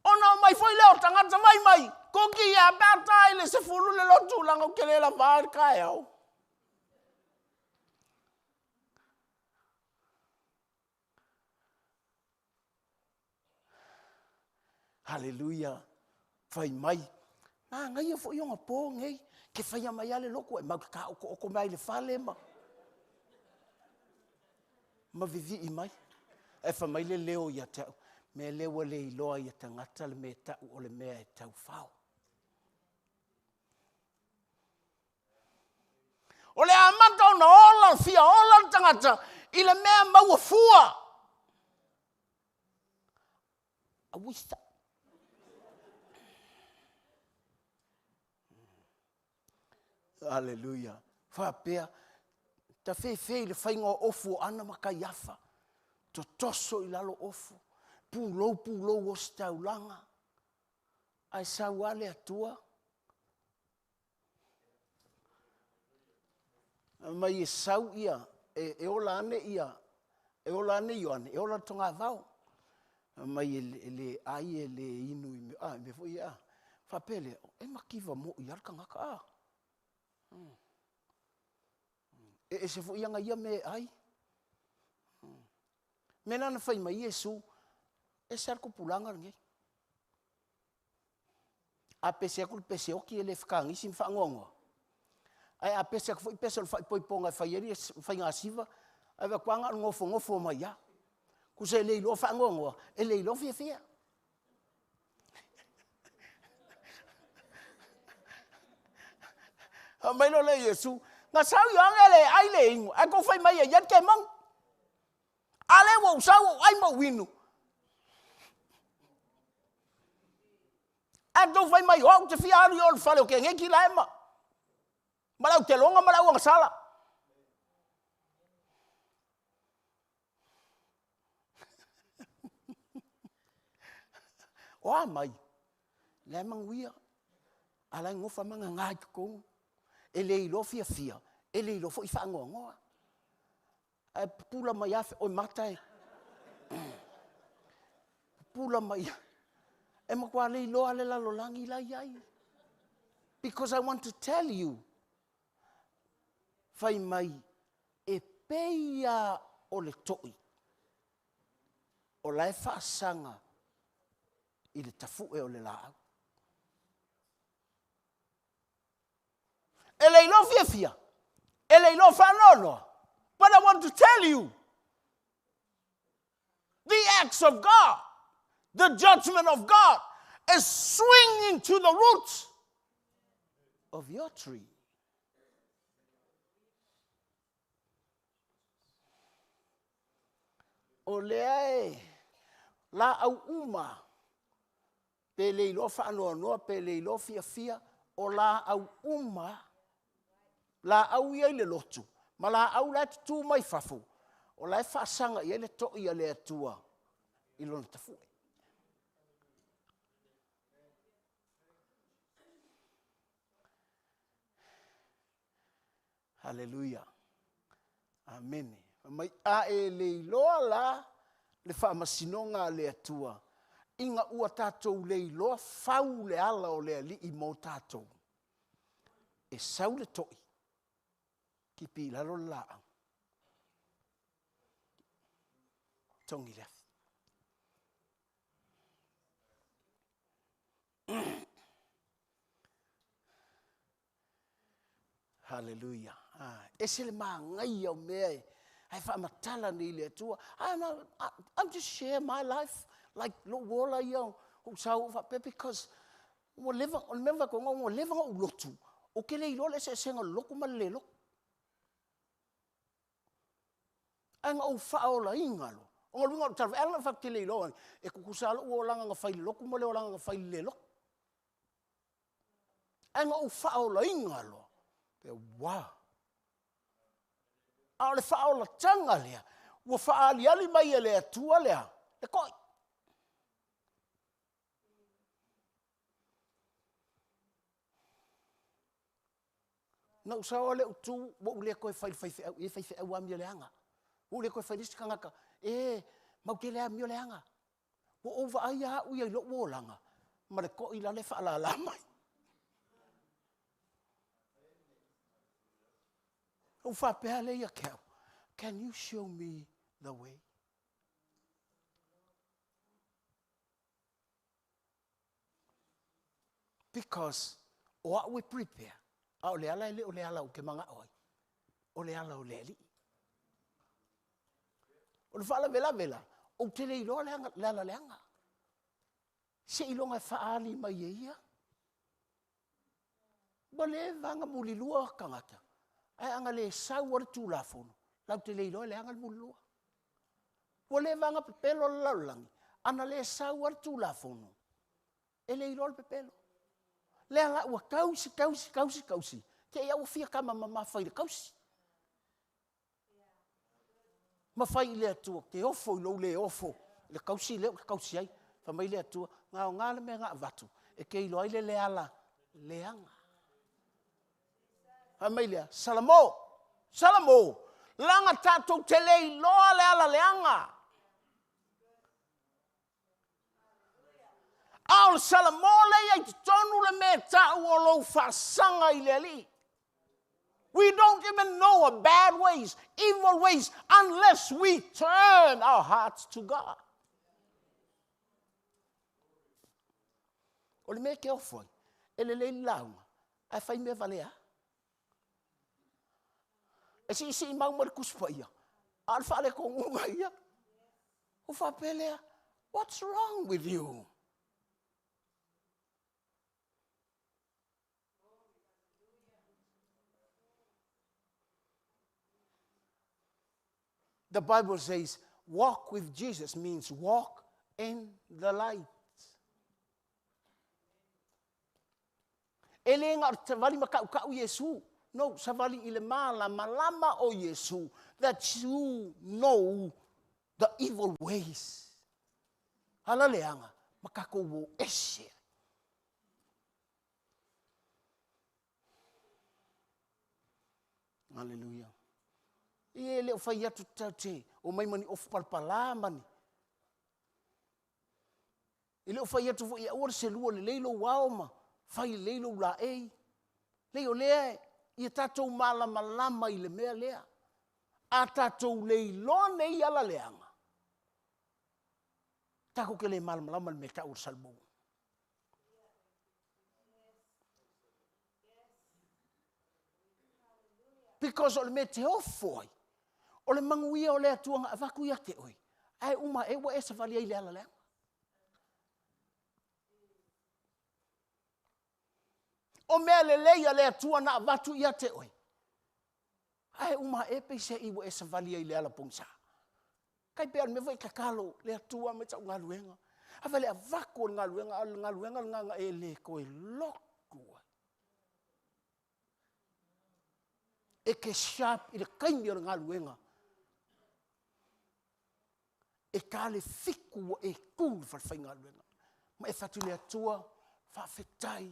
Ona omai foi lea o tagata fai mai, Kuki e a pe a ta i le 10 le lotu leaga ou te le lavā i le taeao. Haleluia! Fai mai, manaia foi ona po nei, ke faia mai lava le lotu ae matou te taotooto mai lava i le fale ma ma vivii mai. Ae fai mai le leo ia te au, mea lea ua le iloa ai e tagata le mea e tau o le mea e taufao. O le amata ona ola, fia ola le tagata i le mea maua fua. Auisa. Aleluia. Faapea, tafefe i le faiga o ofu o Ana ma Kaiafa. Totoso i lalo ofu. Pulou pulou ositaulaga. Ae sau lava le Atua. Mai e sau ia, e, e ola ane ia, e ola ane Ioane, e ola le togavao. Mai e, e le ai e le inu i mea, a, mea foi ia, a. Faapea lea, e mativa moi lava le tagata, a. E ese foi ana ia mea e ai. Mea la na fai mai Iesu, ese lava le tupulaga lenei. A pese atu le pese oti e le fetagisi ma faanoanoa, ae a pese atu foi pese o le faaipoipoga e fai ai le faiga siva, ae vaai atu lava na o le nofonofo mai lava. Tusa e le iloa faanoanoa, e le iloa fiafia. Fai mai loa lea o Iesu, na sau Ioane e le ai le inu, ae tou fai mai e i ai le kemoni. A lea ua ou sau ua ou ai ma ou inu. Ae tou fai mai o au ou te fia alu i o i le fale o keneti la e ma ma le auteloga ma le auagasala. O a mai? La e manuia. A la e nofo lava ma gaga i totonu. E le iloa fiafia, e le iloa foi faanoanoa. Ae pupula mai lava oi Mata e. Pupula mai lava. E matua le iloa le lalolagi la e i ai. Because I want to tell you, fai mai e pei lava o le toi o la e faasaga i le tafue o le laau. E le iloa fiafia, e le iloa faanoanoa. But I want to tell you, the acts of God, the judgment of God is swinging to the roots of your tree. O lea e laau uma, pe le iloa faanoanoa, pe le iloa fiafia, O laau uma, laau ia i le lotu, ma laau la e tutū mai fafo, o la e faasaga i ai le toi a le Atua i lona tafue. Haleluia. Amene. Fai mai, a e le iloa la le faamasinoga a le Atua, ina ua tatou le iloa fau le ala o le Alii mo tatou, e sau le toi, tipi i lalo le laau, togi le afi. Haleluia. Ah, ese le manaia o mea e ae faamatala nei le Atua. I'm, I'm just share my life like lou ola ia ou sau ou faapea because ua leva, o le mea na fai atu ua leva ona ou lotu, ou te le iloa le eseesega o le lotu ma le le lotu. Ae na ou faaolaina loa, o lona uiga o le tala foi, ou te le iloa, e tutusa lava lou olaga na fai i le lotu ma le olaga na fai i le le lotu. Ae na ou faaolaina loa, uau! A o le faaolataga lea, ua faaaliali mai e le Atua le a? Le toi. Na ou sau lava lea ou tu, ua ou le toe fai i le faifeau, e faifeau amio leaga. Ua ou le toe fai i le isi tagata, e matou te le amio leaga. Ua ou vaai lava au ia i lou olaga ma le toi lale e faalala mai. Ou faapea lea ia te au, can you show me the way? Because o au e prepare, a o le ala e le o le ala ou te manao ai, o le ala o le Alii. O le faalavelave la, ou te le iloa le ala leaga. Seiloga e faaali mai e ia. Ua leva lava ona mulilua tagata, ae ana le sau lava le Tulafono, latou te le iloa e leaga le mulilua. Ua leva lava ona pepelo le lalolagi, ana le sau lava le Tulafono, e le iloa le pepelo. Lea la ua tausi, tausi, tausi, tausi, te i lava ua fia tama mamafa i le tausi. Ma fai i le Atua, ou te ofo i lou le ofo i le tausi lea ou te tausi ai. Fai mai le Atua, na aoga le mea na avatu e te iloa ai le le ala leaga. Fai mai lea, Salamo, Salamo, leaga tatou te le iloa le ala leaga. A o le Salamo lea i totonu le mea e tau o lou faasaga i le Alii. We don't even know our bad ways, evil ways, unless we turn our hearts to God. O le mea e te ofo ai, e lelei le lauga, ae fai mea valea. E siisii mau ma le Tusi Paia, a o le faaletonuga ia. Ua faapea lea, what's wrong with you? The Bible says, walk with Jesus means walk in the light. E le na o le savali ma tautau Iesu. No, savali i le malamalama o Iesu that you know the evil ways. Ala leaga ma tatou o ese ai. Aleluia. Ia e le o fai atu tatou te omai ma ni ofu palapala ma ni. E le o fai atu foi e aua le selua lelei lou ao ma fai lelei lou laei. Leai, o lea ia tatou malamalama i le mea lea. A tatou le iloa nei ala leaga, tatou te le malamalama i le mea e tau o le salamo. Because o le mea e te ofo ai, o le manuia o le Atua na avatu ia te oe, ae uma ae ua e savali ai i le ala leaga. O mea lelei a le Atua na avatu ia te oe, ae uma ae peiseai ua e savali ai i le ala pogisa. Tai pei o le mea foi e tatalo le Atua aumai sau galuega. A fai le avatu o le galuega, a o le galuega lena na e le toe lotu ai. E te sharp i le taimi o le galuega. E ta le fitu ua e tu i le falefaigaluega. Ma e fai atu i le Atua, faafetai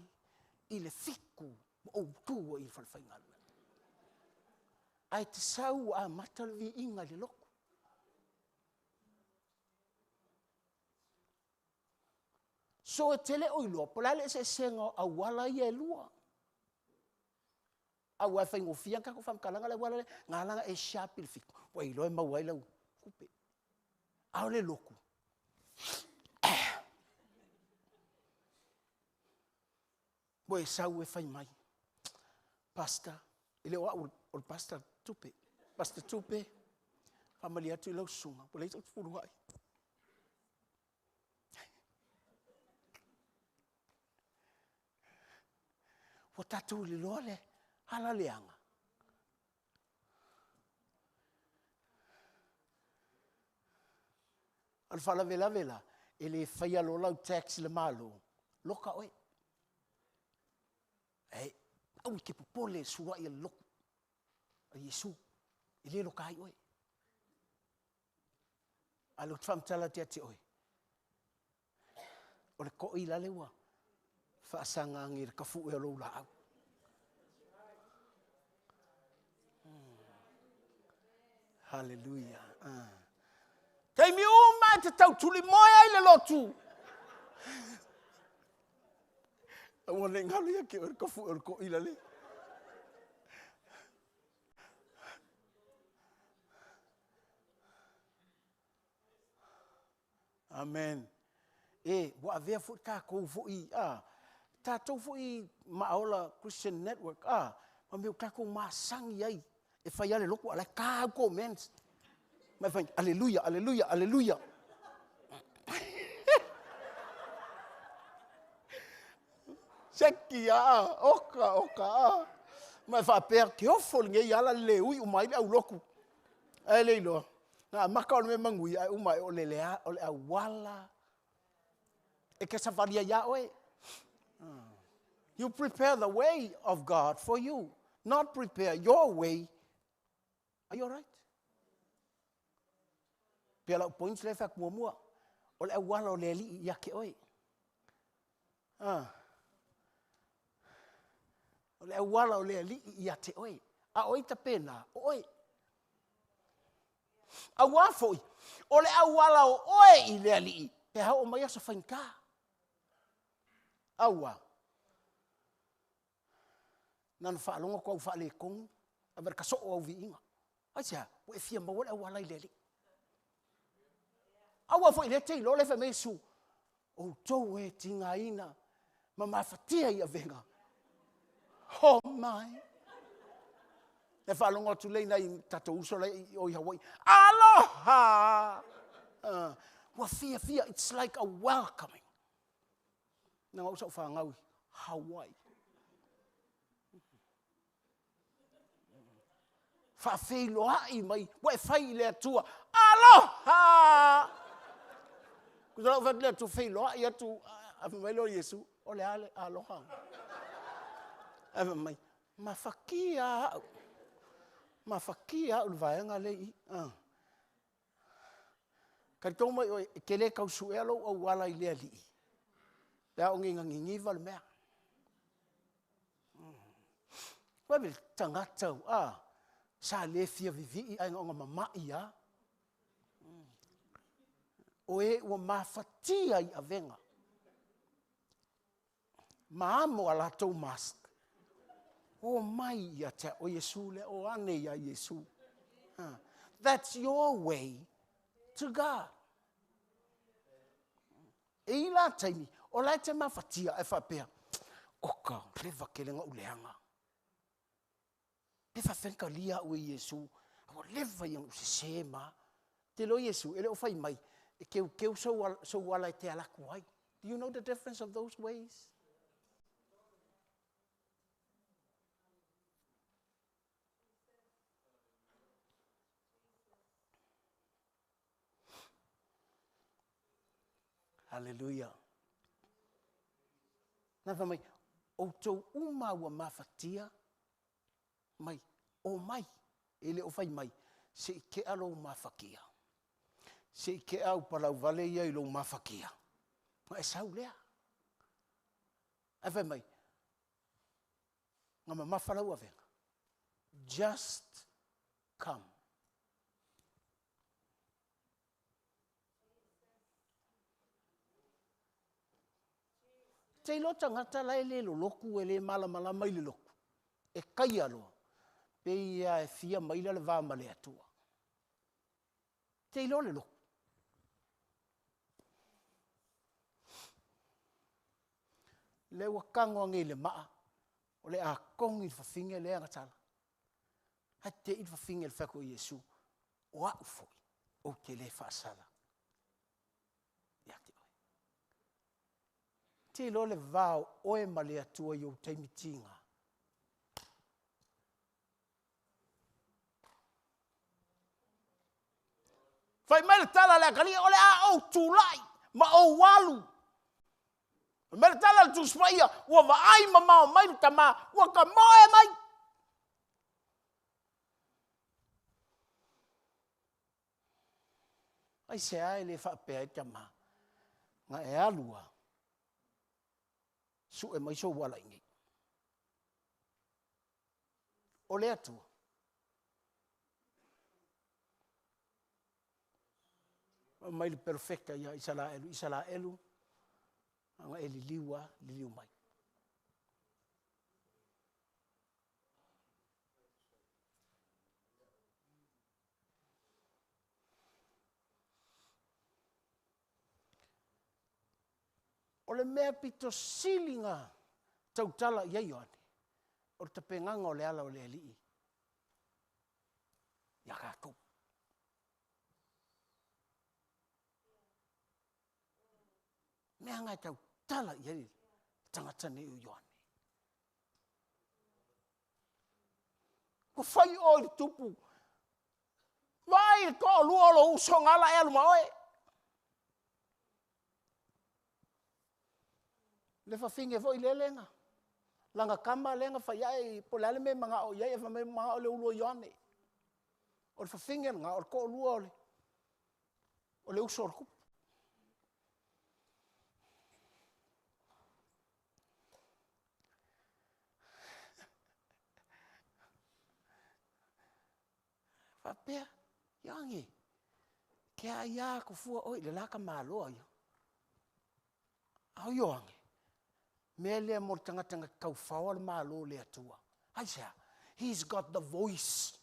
i le fitu ua ou tu ai i le falefaigaluega. Ae te sau ua amata le viiga i le loto. So e te le o iloa po o le a le eseesega o auala ia e lua. Aua e faigofie lava ona tatou faamatalaga le auala lea, na ala ona e sharp i le 7, ua e iloa e maua ai lau tupe. A o le lotu, ua e sau e fai mai, Pastor, e le o au o le Pastor Tupe, Pastor Tupe, faamalie atu i lau susuga, ua leai sau tefuluai. Ua tatou iloa le ala leaga. A o le faalavelave la, e le faia loa lau tax i le Malo, loka oe. Ae aua e te popole i le suluai o le lotu a Iesu, e le loka ai oe. A o lea ou te faamatala atu ia te oe, o le toi lale ua faasaga ane i le tafue o lou laau. Haleluia. Taimi uma e te tautulimoe ai le lotu. Aua ne i galo ia te oe le tafue o le toeaina lea. Amen. E, ua avea foi tatou foi, a, tatou foi Maaola Christian Network, a, ma mea ua tatou masani ai, e fai lava le lotu a o la e ta au comments. Ma e fai, aleluia, aleluia, aleluia. Seki a, oka, oka, a. Ma e faapea, ke ofo lenei ala le ui uma ai le aulotu. Ae le iloa, na amata o le mea manuia, ae uma ae o le, o le auala e te savali ai ia oe. You prepare the way of God for you, not prepare your way. Are you alright? Pea lau points lea e fai atu muamua, o le auala o le Alii ia te oe. Ah. O le auala o le Alii ia te oe. A o ai tapena? O oe. Auā foi, o le auala o oe i le Alii, pe a oo mai aso faigata. Auā, na ona faalogo atu au faaletonu, ave le tasoo o au viiga. Aisea? Ua e fia maua le auala i le Alii. Aua foi o lea e te iloa lea fai mai Iesu, outou e tigaina ma mafatia i avega. Oh my! E faalogo atu lea i nai tatou uso la i o i Hawaii. Aloha! Ua fiafia, it's like a welcoming. Na o au sa ou fanau i Hawaii. Faafeiloai mai, ua e fai i le Atua. Aloha! Tusa la ou fai atu i le Atua, feiloai atu, ae fai mai lea o Iesu, o le a le aloha? Ae fai mai, mafatia au, mafatia au i le vaega lea e i i. Talitonu mai oe, e te le tau suea lou auala i le Alii, pe a oo nei ina niniva le mea. Ua le tagata a, sa le fia vivii ae na ona mamai lava. O e ua mafatia i avega ma amo a latou mask, omai ia te au, o Iesu lea, o ane ia Iesu. That's your way to God. E i la taimi, o la e te mafatia ae faapea, oka, leva tele ona ou leaga. Pe faafefea ona talia au e Iesu, a ua leva ia ona ou sese ma a. Te iloa Iesu, e le o fai mai, e teuteu sou ala e te alu atu ai. Do you know the difference of those ways? Haleluia. Na fai mai, outou uma ua mafatia mai Omai, e le o fai mai, se i tea lou mafatia, se i tea au palauvale ia i lou mafatia, ona e sau lea. Ae fai mai, na mamafa lau avega. Just come. Te iloa tagata la e le lolotu e le malamalama i le lotu, e taia loa, pei lava e fia maila le va ma le Atua. Te iloa le lotu. Lea ua tago ane i le maa, o le a togi le fafine lea na tala. Ae te i le fafine i le fai atu o Iesu, o au foi, ou te le faasala ia te oe. Te iloa le va o oe ma le Atua i ou taimi tiga. Fai mai le tala a le atalii, o le a ou tulai ma ou alu. Fai mai le tala a le Tusi Paia, ua vaai mamao mai le tama, ua tamoe mai. Aisea e le faapea ai tama, na e alu lava, sue mai sou ala i inei. O le Atua, fai mai le perofeta ia Isaraelu, Isaraelu, a na e liliu lava, liliu mai. O le mea pito sili ona tautala i ai Ioane, o le tapenaga o le ala o le Alii ia tatou. Mea na e tautala i ai le tagata lenei o Ioane. Ua fai oe o le tupu, vaai i le toalua o lou uso na ala ae alu ma oe. Le fafine foi lele na lana tama lea na fai ae po o le a le mea e manao i ai ae fai mai e manao i le ulu o Ioane. O le fafine lena o le toalua o le uso a le tupu. Faapea, Ioane, ke a ia atu fua oe i le la tamaloa ia. A o Ioane, mea lea mo le tagata na te taufaoa le Malo o le Atua. Aisea? He's got the voice.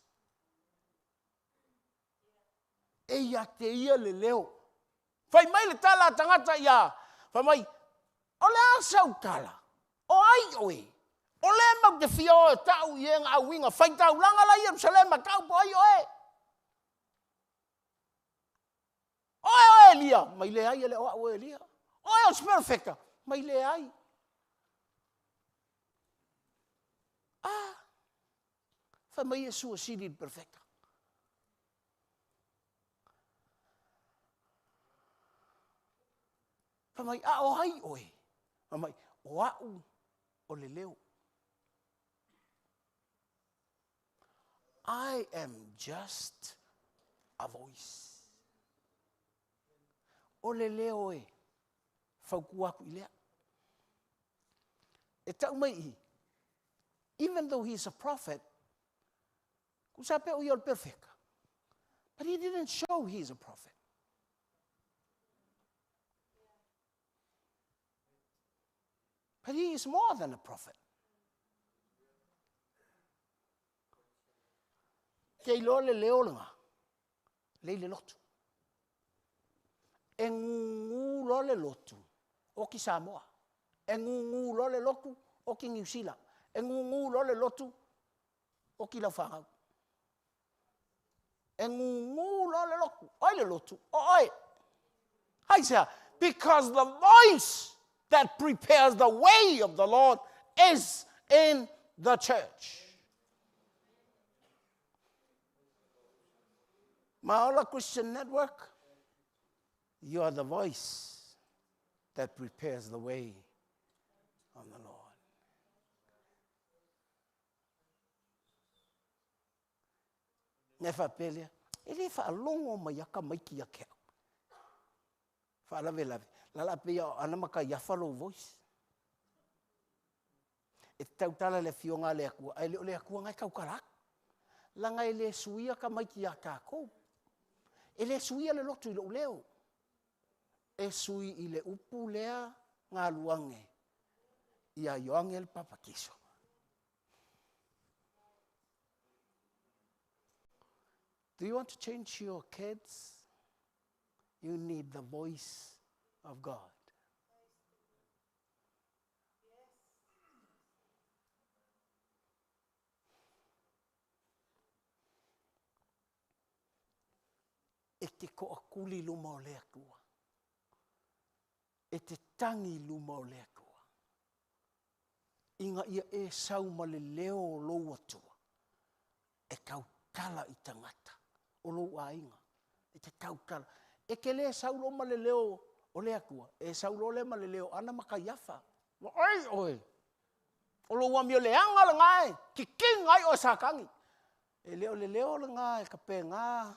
E ia te ia le leo. Fai mai le tala a tagata ia, fai mai, o le a sau tala? O ai oe? O lea matou te fia o e tau i e na auina faitaulaga la i Ierusalema, tau po o ai oe. Oe o Elia? Mai leai, e le o au o Elia. Oe o se perofeta? Mai leai. Ah, fai mai Iesu e sili i le perofeta. Fai mai, a o ai oe? Fai mai, o au o le leo. I am just a voice. O le leo e fautua atu i lea. E tau mai i, even though he is a prophet, tusa pe o ia o le perofeta, but he didn't show he is a prophet. But he is more than a prophet. Ke iloa le leo lena, lei le lotu. E gugu loa le lotu, oki Samoa. E gugu loa le lotu, oki Niu Sila. E gugu loa le lotu, oki lau fanau. E gugu loa le lotu. O ai le lotu? O oe. Aisea? Because the voice that prepares the way of the Lord is in the church. Maola Christian Network, you are the voice that prepares the way of the Lord. Ona e faapea lea, e le faalogo mai lava tamaiti ia te au. Faalavelave, lala pei lava o Ana ma Kaiafa lou voice. E te tautala i le Afioga a le Atua, ae le o le Atua na e tautala atu. Leaga e le suia tamaiti ia tatou. E le suia le lotu i lou leo. E sui i le upu lea na alu ane ia Ioane le Papatiso. Do you want to change your kids? You need the voice of God. E te toatuli i luma o le Atua. E te tagi i luma o le Atua, ina ia e sau ma le leo o lou Atua e tautala i tagata o lou aiga, e te tautala. E te le sau loa ma le leo o le Atua, e sau loa lea ma le leo o Ana ma Kaiafa. Vaai oe, o lou amio leaga lena e titina ai oe e Satani. E le o le leo lena e tapena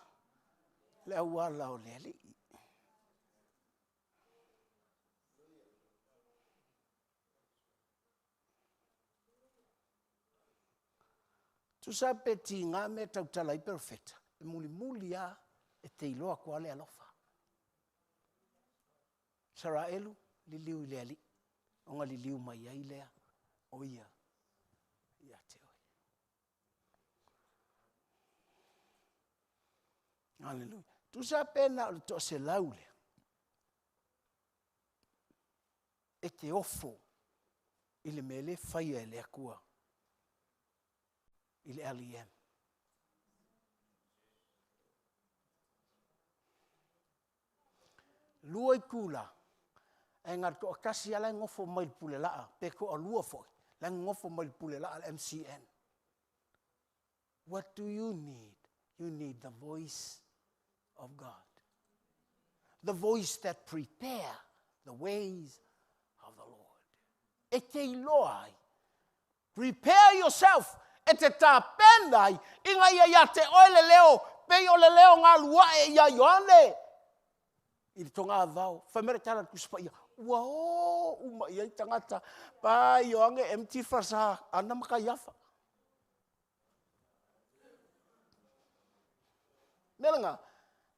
le auala o le Alii. Tusa pe tiga mea e tautala ai perofeta, e mulimuli lava e te iloa atu lava le alofa. Isaraelu, liliu i le Alii ona liliu mai ai lea o Ia ia te oe. Aleluia. Tusa pe na o le toaselau lea, e te ofo i le mea lea e faia e le Atua i le LEM. 2 itula, ae na o le toatasi lava la e nofo mai i le Pulelaa, pe toalua foi la e nonofo mai i le Pulelaa a le MCIL. What do you need? You need the voice of God. The voice that prepare the ways of the Lord. E te iloa ai. Prepare yourself e te tapena ai ina ia ia te oe le leo pei o le leo na alu ae ia Ioane i le togavao. Fai mai le tala a le Tusi Paia, ua o uma i ai tagata, pa Ioane, empty falesa Ana ma Kaiafa. Mea lena,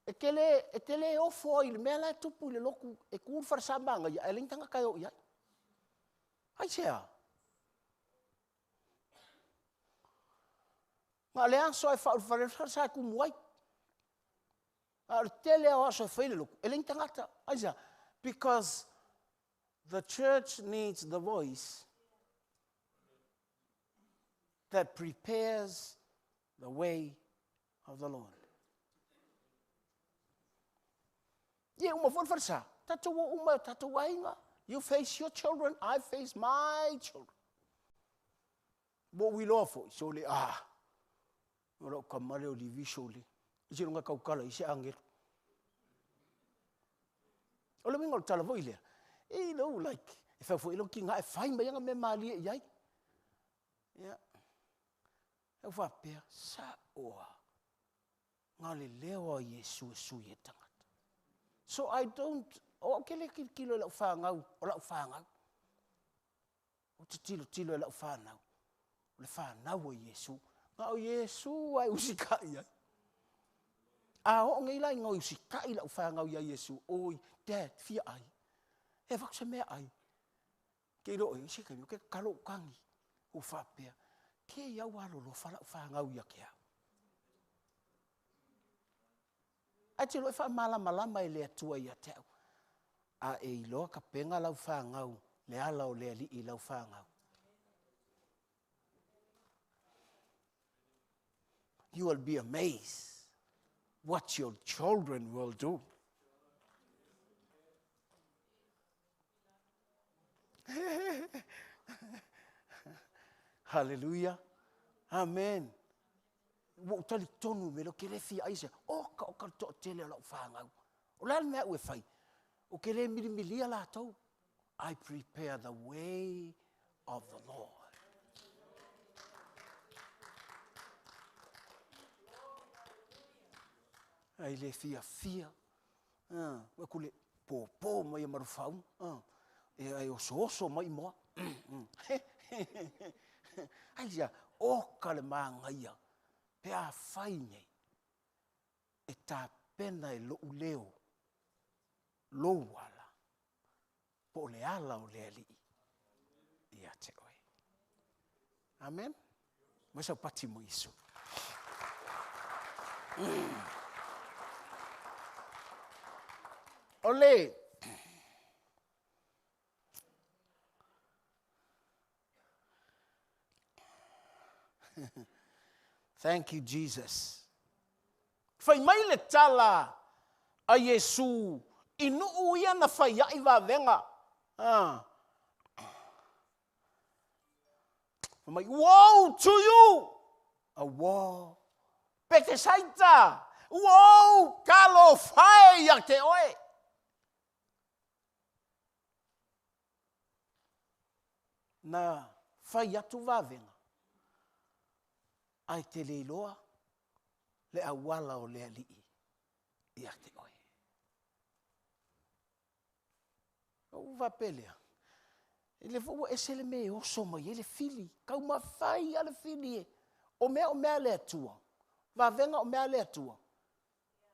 e te le, e te le ofo ai i le mea la e tupu i le lotu e tu le falesa manaia ae leai ni tagata e o i ai. Aisea? Na o le aso lava e faaulufale ai le falesa e tumu ai. A o le tele lava o aso e fai ai le lotu, e leai ni tagata. Aisea? Because the church needs the voice that prepares the way of the Lord. Ia uma foi le falesa, tatou o uma e tatou aiga. You face your children, I face my children. Ua ou iloa foi, sole, ah, o lau tama lea o Livi, sole, i seiloga e tautala i ai se agelu. O le uiga o le tala foi lea, you know, like, e fai foi lou tina ae fai mai ana mea malie i ai. Ia, ou faapea, sao lava, na o le leo lava o Iesu e sui ai le tagata. So I don't, o au ou te le tilotilo i lau fanau, o lau fanau. Ou te tilotilo i lau fanau, o le fanau a Iesu. Na o Iesu lava e usitai i ai. A oo nei la ina usitai lau fanau ia Iesu, oi, Dad, fia ai, e avatu se meaai. Te iloa oe, i se taimi ou te tatalo ou tagi, ou faapea, te i lava ua alolofa lau fanau ia te au. Ae te iloa e faamalamalama e le Atua ia te au. A e iloa tapena lau fanau, le ala o le Alii i lau fanau. You will be amazed what your children will do. Hallelujah. Amen. Ua ou talitonu me lea, ou te le fia ai se, oka oka le toatele o lau fanau. O le a le mea aʻu e fai? Ou te le milimilia latou. I prepare the way of the Lord. Ae le fiafia, ua ku le pōpō mai e malufaauga, e osooso mai moa. Aisea? Oka le manaia pe afai nei e tapena e lou leo lou ala, po o le ala o le Alii ia te oe. Amen. Aumai sau pati mo Iesu. O le Thank you Jesus. Fai mai le tala a Iesu i nuu ia na fai ai vavega. Ah. Fai mai, woe to you! A woe! Petesaita! Woe! Talofa e ia te oe! Na fai atu vavega, ae te le iloa le auala o le Alii ia te oe. Ou faapea lea, lea foi ua ese le mea e oso mai ai le fili, taumafai lava le fili e, o mea o mea a le Atua, vavega o mea a le Atua,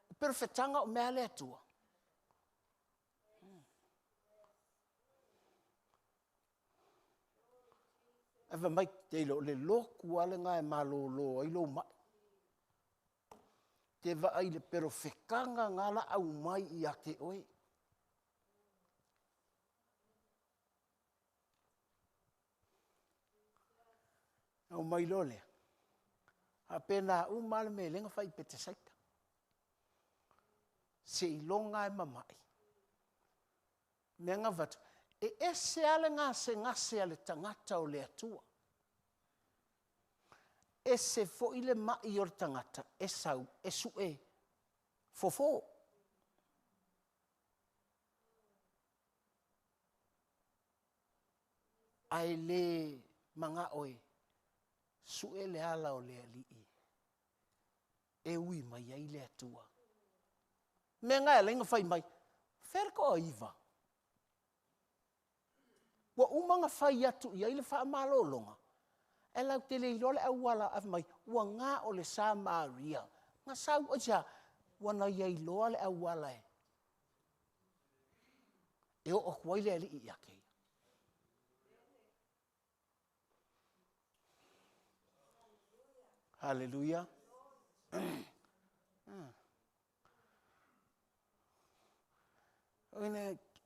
o perofetaga o mea a le Atua. Ae fai mai, te iloa o le lotu lava lena e malolo ai lou mai. Te vaai i le perofetaga na la aumai ia te oe. Aumai loa lea, faapena uma lava le mea lea na fai i Petesaita. Seiloga lava e mamai. Mea na avatu, e ese lava le gasegase a le tagata o le Atua. Ese foi le mai o le tagata e sau e sue fofo. Ae le manao e sue le ala o le Alii e ui mai ai le Atua. Mea na e ala ai ona fai mai, fea le toaiva? Ua uma ona fai atu i ai le faamalologa, ae latou te le iloa le auala, ae fai mai, ua na o le Samaria na sau. Aisea? Ua na ia iloa le auala e oo atu ai le Alii ia te ia. Haleluia.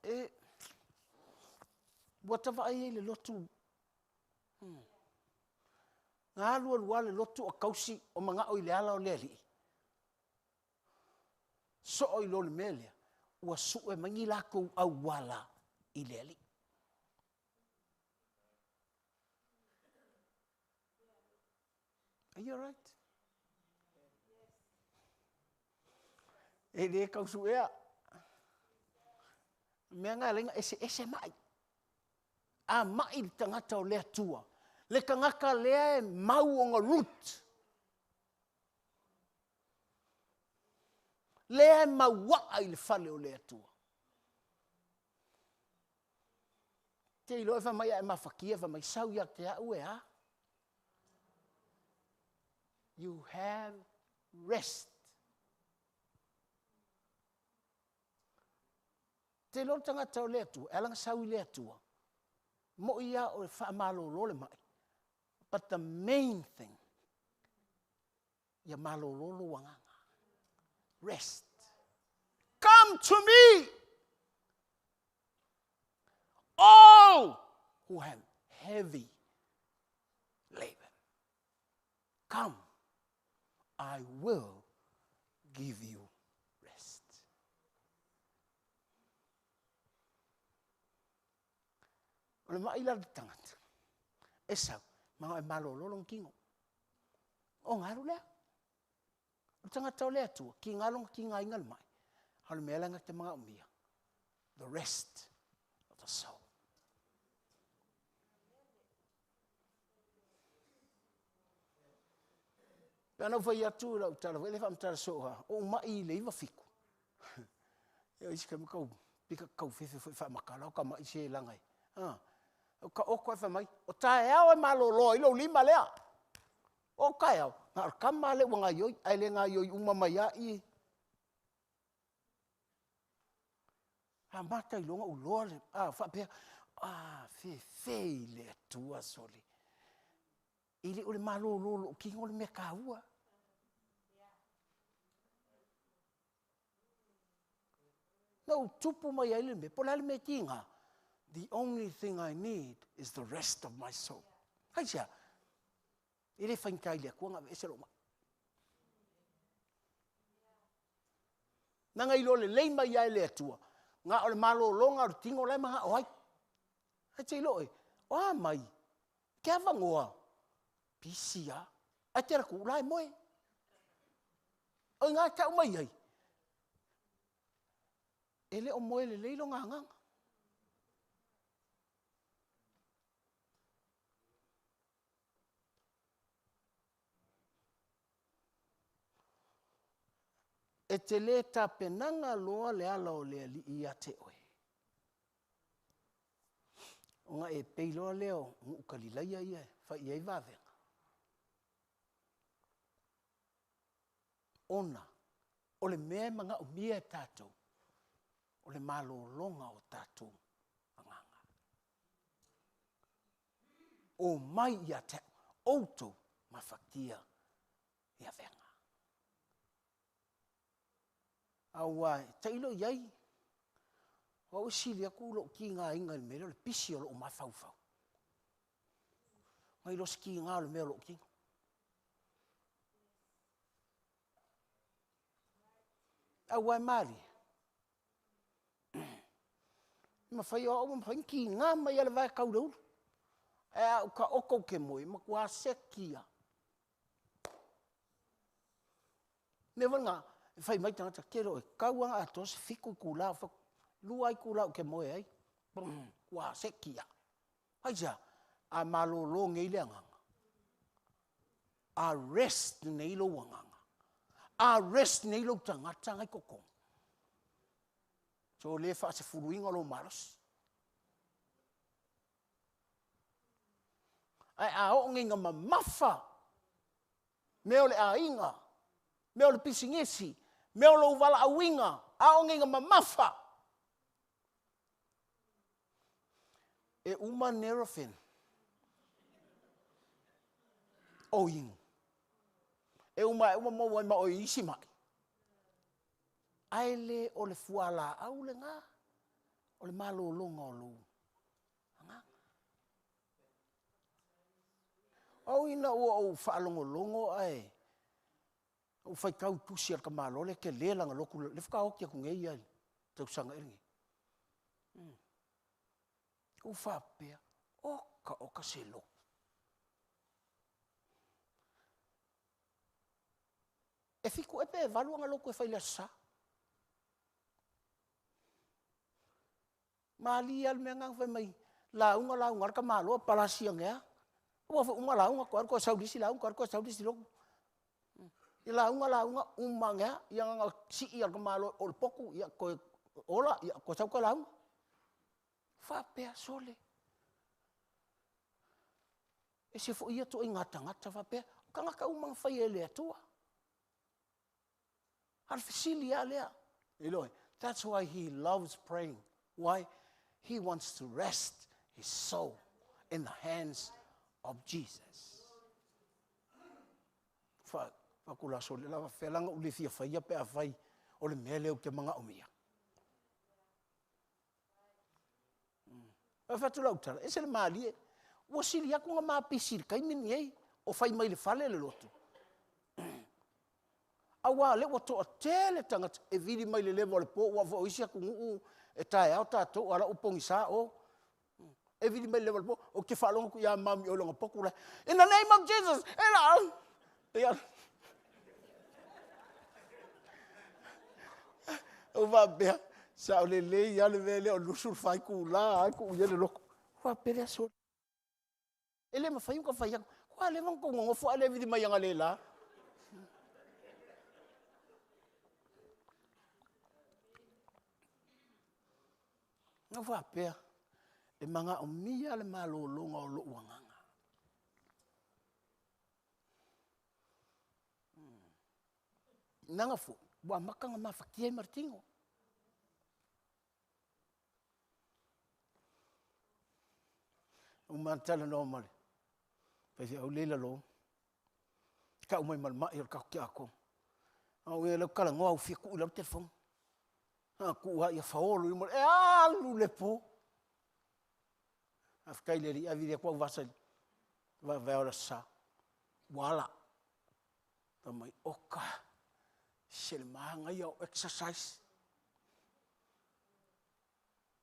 E, ua ta vaai ai i le lotu, na alu alu lava le lotu o tausi o manao i le ala o le Alii, soo i lo le mea lea, ua sue mai ni latou auala i le Alii. Are you alright? E le tau suea. O le mea lena e ala ai ona eseese mai. A mai le tagata o le Atua, le tagata lea e mau ona root, lea e mauaa i le fale o le Atua. Te iloa e fai mai a e mafatia, fai mai, sau ia te au e a? You have rest. Te iloa le tagata o le Atua, e ala ona sau i le Atua, mo'i lava o le faamalolo le mai, but the main thing, ia malolo lou agaga. Rest. Come to me, all who have heavy laden. Come, I will give you rest. O le ma'i la le tagata, e sau, manao e malolo lona tino. Ona alu lea. O le tagata o le Atua, tiga lona tigaina le mai, a o le mea la na te manaomia, the rest of the soul. Pe ana ou fai atu lau tala foi lea faamatala soo lava, ua ou mai i le 97, o isi taimi pei e ta te tau fefe foi e faamatala ota mai se leaga e a, ou taoto ae fai mai, o taeao e malolo ai lou lima lea. O taeao, na o le tama lava lea ua gaoioi ae le gaoioi uma mai lava i. Amata ai loa ona ou iloa faapea, afefe i le Atua sole, e le o le malolo o lou tino le mea taua. Na ou tupu mai ai le mea, po o le a le mea e tiga, the only thing I need is the rest of my soul. Aisea? E le faigata i le Atua ona aveese lou mai. Leaga e iloa lelei mai lava e le Atua, na o le malologa o le tino la e manao ai. Ae te iloa oe, o a mai, e te avanoa, pisi lava, ae te alu atu o la e moe. O i ina e tau mai ai, e le o moe lelei lona agaga. E te le tapenaga loa le ala o le Alii ia te oe, ona e pei loa lea o nuu kalilaia ia e fai i ai vavega, ona o le mea e manaomia e tatou, o le malologa o tatou agaga. Omai ia te au outou mafatia i avega. Aua tailo i ai, o au e sili atu lou tigaina i le mea lea o le pisi o lou mafaufau, nai lo se tiga o le mea o lou tino. Aua e malie, e mafai o au e mafai ona tiga mai lava i le vae e tau i le ulu, ae a ou taoto ou te moe, e matua seki lava. O le mea foi lena e fai mai tagata, te iloa oe, e tatau lava ona atoa se 7 itula. Ou fai atu, e 2 lava itula ou te moe ai, matua seki lava. Aisea? A malolo nei le agaga, a rest nei lou agaga, a rest nei lou tagata na i totonu, sole le faasefuluina lou malosi. Ae a oo nei ina mamafa mea o le aiga, mea o le pisinisi, mea o lou valaauina, a oo nei ina mamafa, e uma Nurofen o inu. E uma ae uma maua ai ma oe i isi mai. Ae le o le fualaau lena, o le malologa o lou agaga. O au ina ua ou faalogologo ae ou faitau i tusi a le tamaloa lea e tele lana lotu lea faatoa oti atu nei ia i le tausaga ea lenei. Ou faapea, oka oka se lotu. E 7 ea pe 8 ana lotu e fai i le Aso Sa. Malie lava le mea lena fai mai lauga lauga lava le tamaloa palasi ane lava. Aua foi e uma lauga toe alu toe sau i le isi lauga toe alu toe sau i le isi lotu. Ia lauga lauga uma ane lava, ia na ona sii lava o le tamaloa i o i le potu toe ola toe sau toe lauga. Faapea, sole, ese foi ia ituaiga tagata faapea, o tagata uma na faia e le Atua. A o le fesili lava lea, that's why he loves praying. Why? He wants to rest his soul in the hands of Jesus. Fai atu la, sole o le a faapefea la ona ou le fia faia pe afai o le mea lea ou te manaomia. Ae fai atu lau tala, e ese le malie, ua sili atu ona ma pisi i le taimi lenei o fai mai le fale le lotu, aua o lea ua toatele tagata e vili mai i le leva o le po, aua foi o isi atunuu e taeao tatou a o la e ua pogisa o. E vili mai i le leva o le po, ou te faalogo atu ia mami i lona potu la e, in the name of Jesus! Ou faapea, sao lelei lava le mea lea o le 24 itula lava e tuu i ai le lotu. Ou faapea lea, sole, e le mafai ona ta fai atu, ua leva ona tou nonofo ae le vili mai analeila. Na ou faapea, e manaomia le malologa o lou agaga. Leaga foi, ua amata ona mafatia ai ma le tino. Uma lava ona talanoa ma le faifeau lea i lalo, tau mai ma le mai o le tatou tiakono, o lea ou te talanoa ua fia tuu i lalo le telefoni. Na ona tuu lava ia faolo i luma, e alu le po. Faafetai i le Alii, ae vili atu au vasa i le vaevaea o le Aso Sa, ua ala. Fai mai, oka, e ese le manaia o exercise.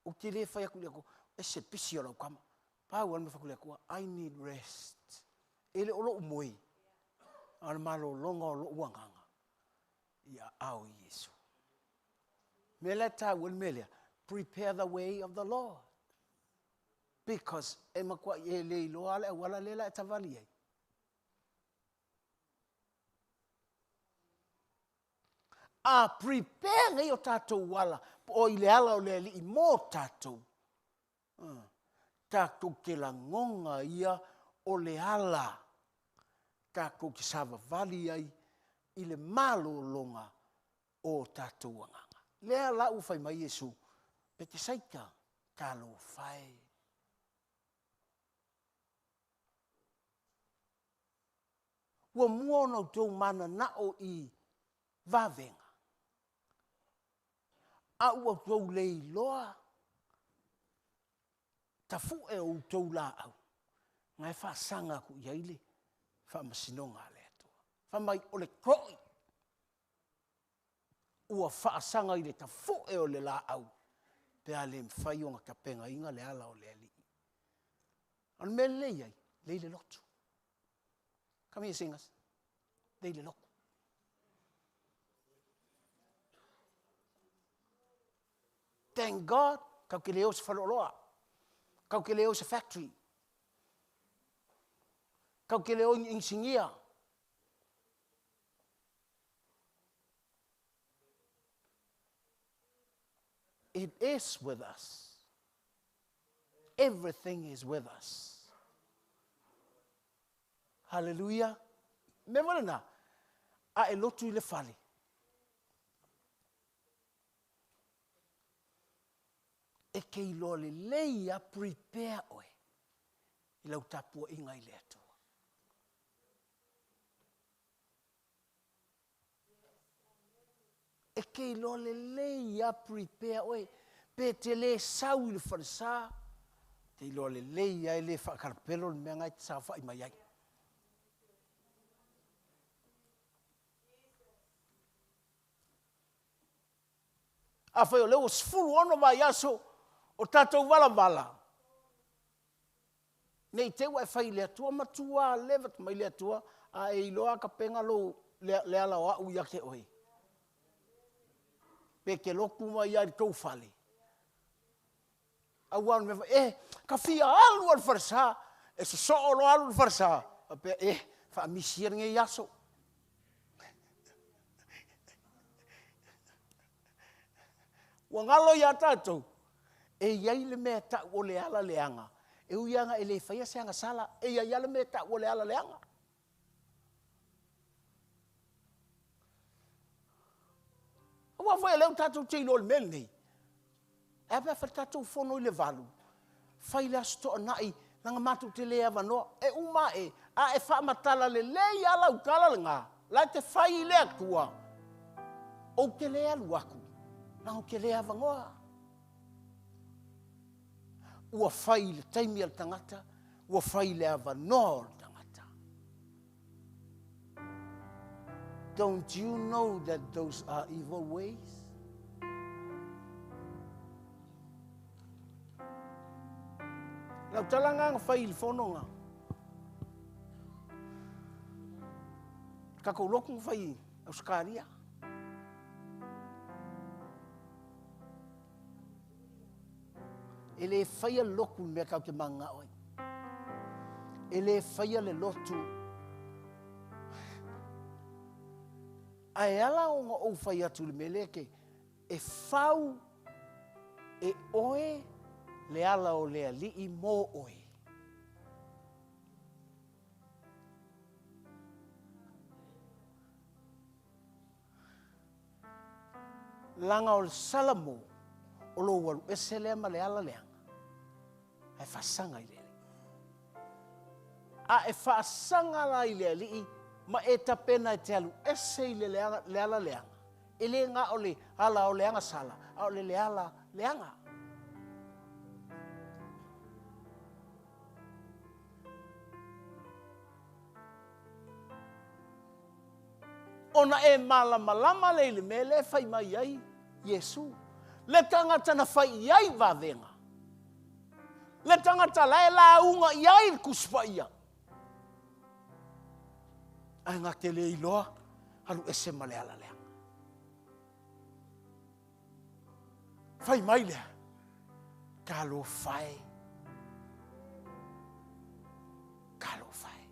Ou te le fai atu i le Atua, e ese le pisi o lau tama. Pau lava le mea e fai atu i le Atua, I need rest. E le o lou moe, a o le malologa o lou agaga i aao o Iesu. O le mea la e taua ai le mea lea, prepare the way of the Lord because e matuai e le iloa lava le auala lea o le a e savali ai. A prepare nei o tatou ala, po o i le ala o le Alii mo tatou, tatou te lagona ia o le ala tatou te savavali ai i le malologa o tatou agaga. Lea la ua fai mai Iesu, Petesaita, talofa e! Ua mua ona outou mananao i vavega, a ua outou le iloa tafue o outou laau na e faasaga atu i ai le faamasinoga a le Atua. Fai mai o le toi ua faasaga i le tafue o le laau pe a le mafai ona tapenaina le ala o le Alii. O le mea lea e i ai, lei le lotu. Come here singers, lei le lotu. Thank God, tatou te le o i se faleoloa, tatou te le o i se factory, tatou te le o i ni inisinia. It is with us. Everything is with us. Hallelujah. Mea foi lena, a e lotu i le fale, e te iloa lelei lava, prepare oe i lau tapuaiga i le Atua. E te iloa lelei lava prepare oe, pe te le sau i le falesa, e te iloa lelei lava e le faatalapelo le mea lena e te saofai mai ai. Afai o lea ua 16 vaiaso o tatou valavala, ne i te i ua e fai i le Atua, matua leva mai le Atua, a e iloa lava tapena lou, le ala o au ia te oe. Pe te lotu mai lava i le tou fale, aua o le mea foi, e, ta fia alu lava i le falesa, e sosoo loa alu i le falesa, faapea, e, faamisi ia lenei aso. Ua galo ia tatou, e i ai le mea e tau o le ala leaga, e ui lava ina e le faia se agasala, e i ai lava le mea e tau o le ala leaga. Aua foi o lea tatou te iloa i le mea lenei, e a pe a fai le tatou fono i le 8, fai le Aso Toonai, leaga matou te le avanoa. E uma ae, a e faamatala lelei lava lau tala lena, la e te fai i le Atua, ou te le alu atu, leaga ou te le avanoa. Ua fai i le taimi a le tagata, ua fai i le avanoa o le tagata. Don't you know that those are evil ways? Lau tala lena na fai i le fono na. Tatou lotu na fai i Ausetalia. E le faia le lotu i le mea tatou te mananao ai. E le faia le lotu. Ae ala ona ou fai atu i le mea lea e fau e oe Le ala o le Alii mo oe. Laga o le Salamo o lou alu ese lea ma le ala leaga, ae faasaga i le Alii. A e faasaga la i le Alii ma e tapena e te alu ese i le ala leaga, e le na o le ala o le agasala, a o le ala leaga. Ona e malamalama lea i le mea lea e fai mai ai Iesu. Le tagata na fai i ai vavega, le tagata la e lauga i ai le Tusi Paia, ae na te le iloa alu ese ma le ala leaga. Fai mai lea, talofa e, talofa e.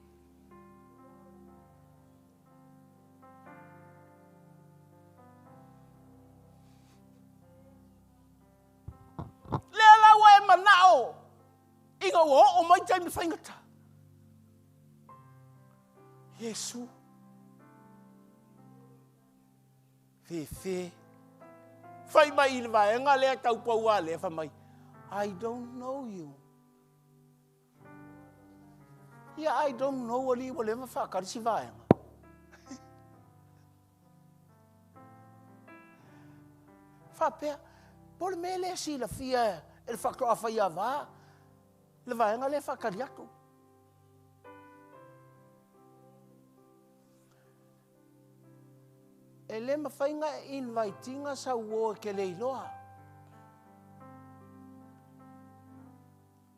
Lea la ua e manao ina ua oo mai taimi faigata. Iesu, fefe, fai mai i le vaega lea tau paua lea, fai mai, I don't know you. Ia, I don't know, alii ua leva faatali si vaega. Faapea, po o le mea lea silafia e le faatoa faiava le vaega lea e faatali atu. E le mafai ona e invite ina sau uo e te le iloa.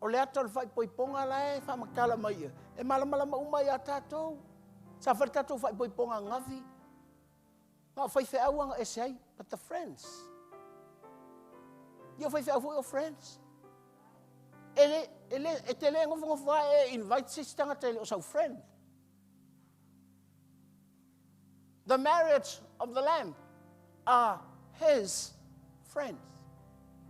O le ata o le faaipoipoga la e faamatala mai ia, e malamalama uma ia tatou. Sa fai le tatou faaipoipoga ananafi, na o faifeau aga ese ai, but the friends. Ia o faifeau foi o friends. E, le, e, le, e te le nofonofo lava e invite se isi tagata e le o sau friend. The marriage of the Lamb are his friends.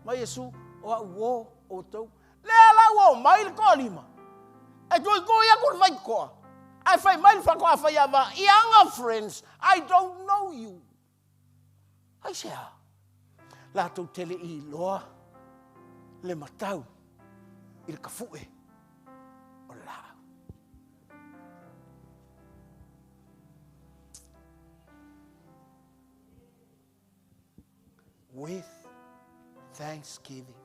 Ma Iesu, o au uo outou. Lea la ua omai le toalima. E tuitui atu le faitotoa. Ae fai mai le faatoa faiava, i aga friends, I don't know you. Aisea? Latou te le i iloa le matau i le kafue o le laau. With thanksgiving.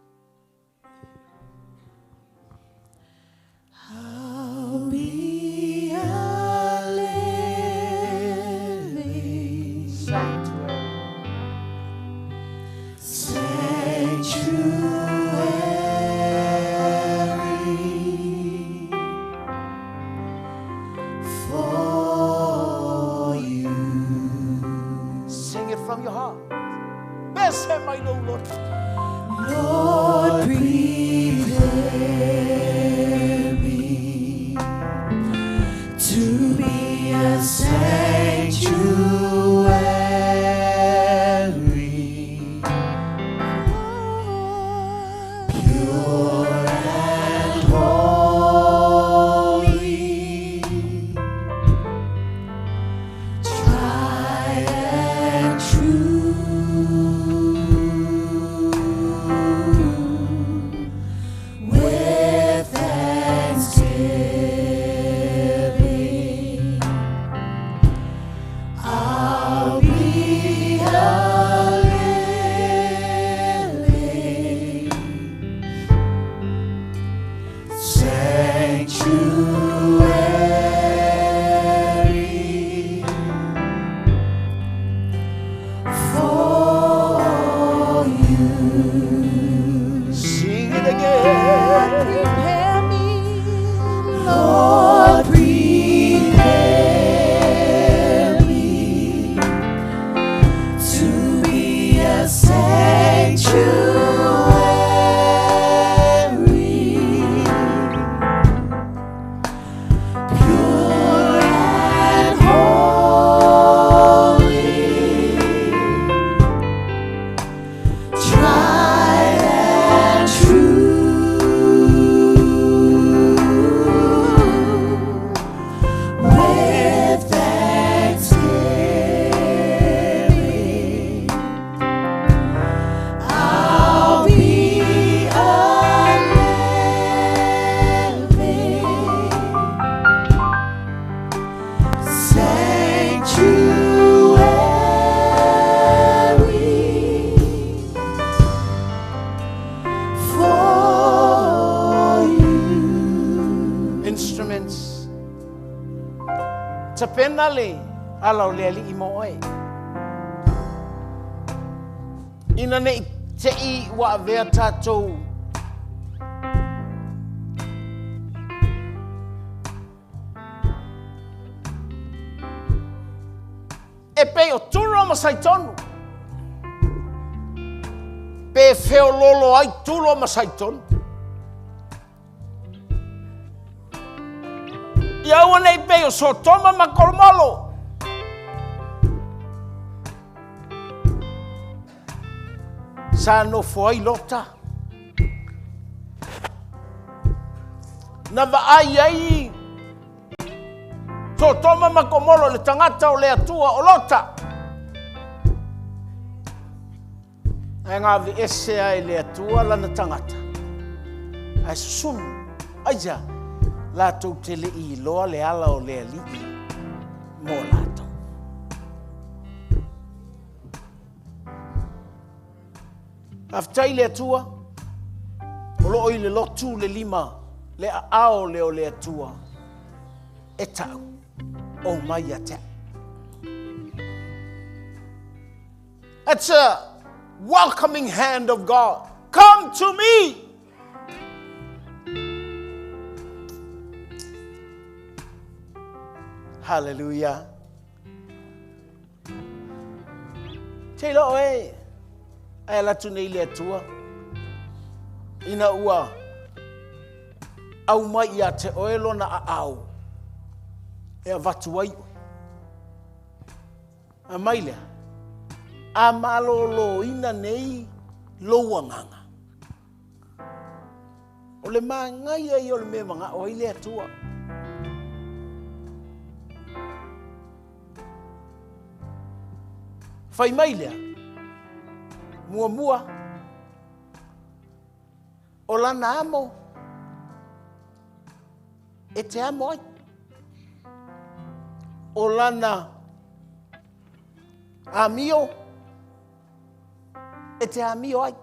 I'll be a living sanctuary. Sanctuary for you. Sing it from your heart. Bese mai lou loto. Lord, prepare me to be a sanctuary, pure and holy, tried and true. With thanksgiving, tapena le ala o le Alii mo oe. Ina ne i te i ua avea tatou e pei o Turo ma Saitonu, pe feololo ai Turo ma Saitonu. Ia aua nei pei o Sotoma ma Kolomolo. Sa nofo ai Lota. Na vaai ai Sotoma ma Komolo le tagata o le Atua o Lota. Ae gaveese ai le Atua lana tagata, ae susunu, aisea, latou te le i iloa le ala o le Alii mo latou. Faafetai i le Atua, o lo o i le lotu le lima, le aao lea o le Atua, e tau, o mai ia te au. That's a welcoming hand of God. Come to me! Hallelujah. Te iloa oe, ai ala atu nei le Atua, ina ua aumai ia te oe lona aao, e avatu ai oe. Aumai lea, a maloloina nei lou agaga. O le manaia ia o le mea e manao ai le Atua. Fai mai lea, muamua, o lana amo e te amo ai. O lana amio e te amio ai.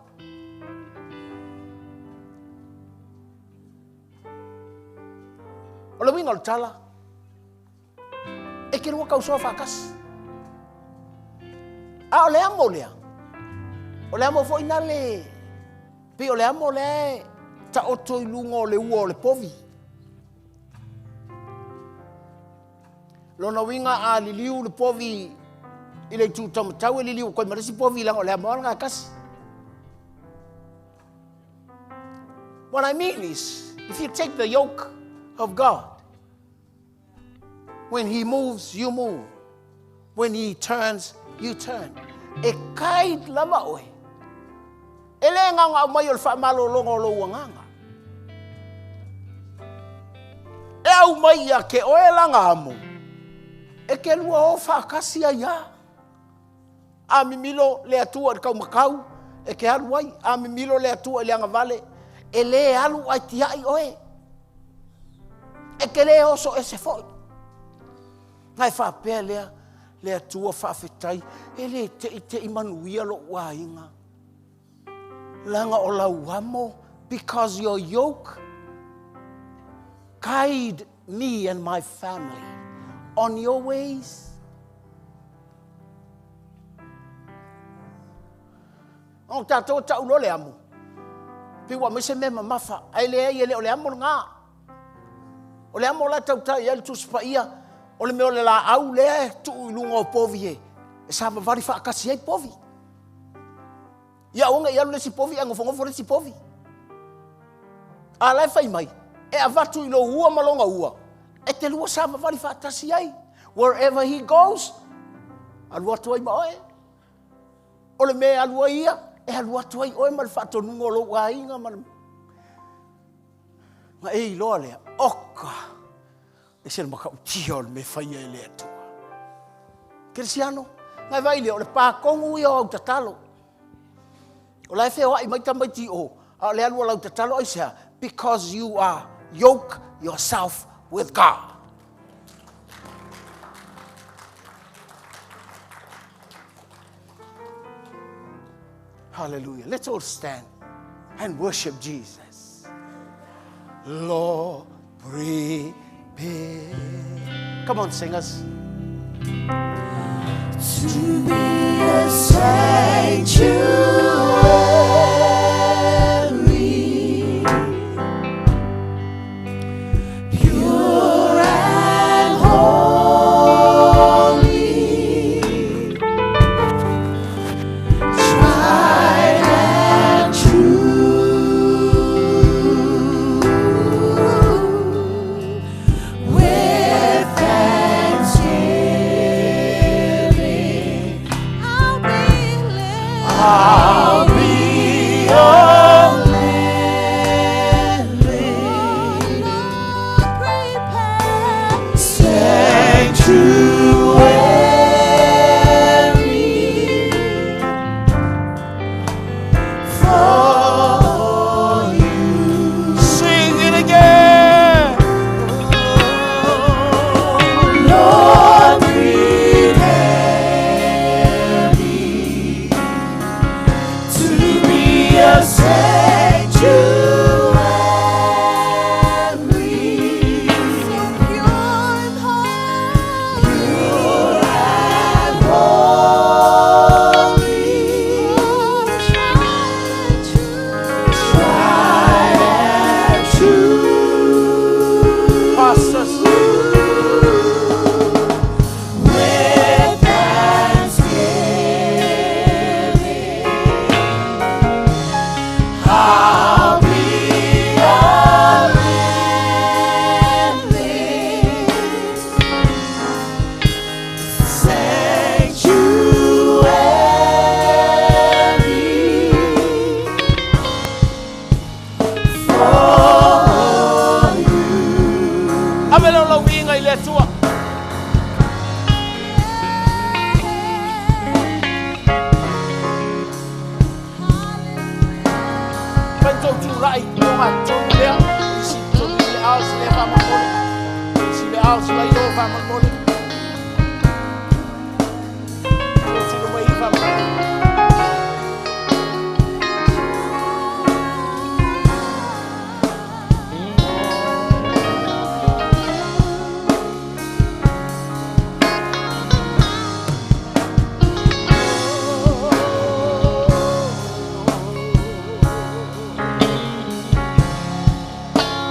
O le uiga o le tala, E ke lua tausoa faatasi. A o le amo lea, o le amo foi na le, pei o le amo lea e taoto i luga o le ua o le povi. Lona uiga a liliu le povi i le itu taumatau e liliu atu ai ma le isi povi leaga o le amo lava lena e tasi. What I mean is, if you take the yoke of God, When he moves, you move. When he turns, you turn. E guide lava oe. E le gaogao mai o le faamalologa o lou agaga. E aumai ia te oe lana amo, e te lua o faatasi ai a. A mimilo le Atua i le taumatau, e te alu ai. A mimilo le Atua i le agavale, e le alu ae tiai oe. E te le oso ese foi. Na e faapea lea, le Atua faafetai, e le teitei manuia lou aiga. Leaga o lau amo, because your yoke guide me and my family on your ways. O tatou e tau loa le amo, pei ua aumai se mea mamafa, ae leai e le o le amo lena. O le amo la e tautai ai le Tusi Paia, o le mea o le laau lea e tuu i luga o povi e savavali faatasi ai povi. Ia aua ne i alu le isi povi ae nofonofo le isi povi. A la e fai mai, e avatu i lou ua ma lona ua, e te lua savavali faatasi ai. Wherever he goes, alu atu ai ma oe. O le mea e alu ai ia, e alu atu ai oe ma le faatonuga o lou aiga ma le... Na e iloa lea, oka, ese le matautia o le mea faia e le Atua. Kerisiano, na e vaai lea, o le pātonu ia o au tatalo. O la e feoai mai tamaiti i o, a o le alu o lau tatalo aisea? Because you are yoke yourself with God. Hallelujah. Let's all stand and worship Jesus. Lord, prepare. Prepare. Come on, singers. To be a sanctuary, pure and holy, tried and true, with thanksgiving, I'll be I'll be a living sanctuary for you. Sing it again. Lord, prepare me to be a sanctuary, so pure and holy, tried and true. Pastors. With thanksgiving, I'll be a living sanctuary for you. Ame lau lau inga i le atua. Pai tau tūrai o ngā tonu lea. Si tonu i le ao si le whamamole. Si le ao si lai o whamamole. Tō tino mai i whamamole.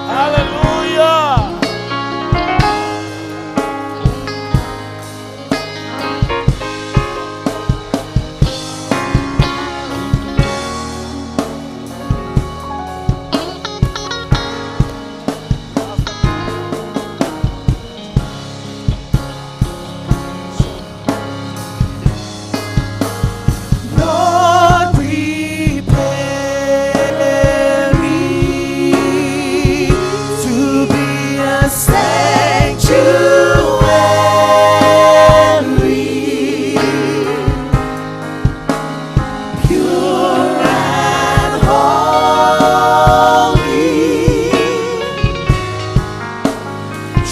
Hallelujah. Lord, prepare me to be a sanctuary, pure and holy,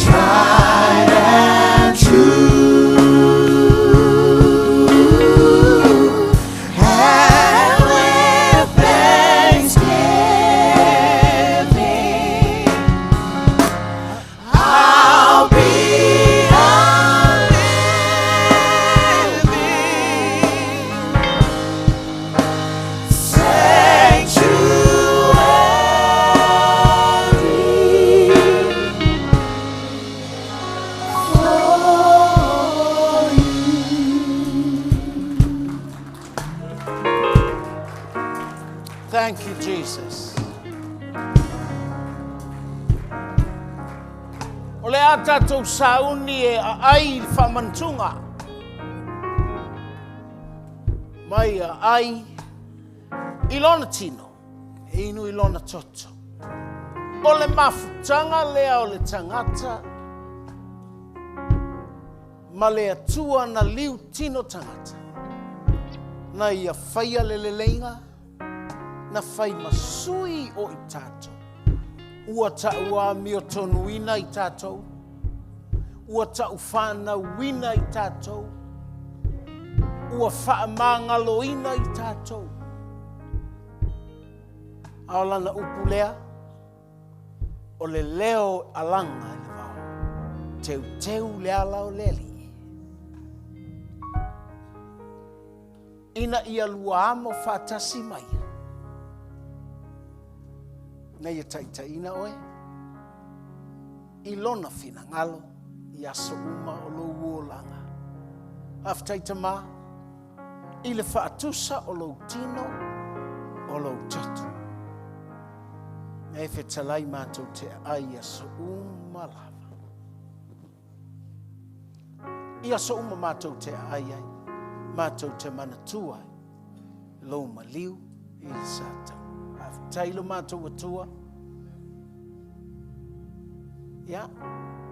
tried and true. And with thanksgiving, I'll be a living sanctuary for you. Thank you, Jesus. O le a tātou sauni e a ai i le whamantunga. Mai a ai i lona tino, e inu i lona toto. O le mafutanga lea o le tangata, ma le atua na liu tino tangata. Na ia whaia le leleinga, na whai masui o i tātou. Ua ta'u a mio tonuina i tātou. Ua ta'u whānauina i tātou. Ua whaamangaloina i tātou. A o lana upu lea, o le leo alanga e le vao. teuteu le ala o le Alii. Ina ia lua amo faatasi mai. Na ia taitaiina oe i lona finagalo i aso uma o lou olaga. Faafetai Tama i le faatusa o lou tino o lou toto. Na e fetalai matou te aai i aso uma lava. I aso uma matou te aai ai, matou te manatua ai lou maliu i le sa tau. Faafetai lo matou Atua. Ia,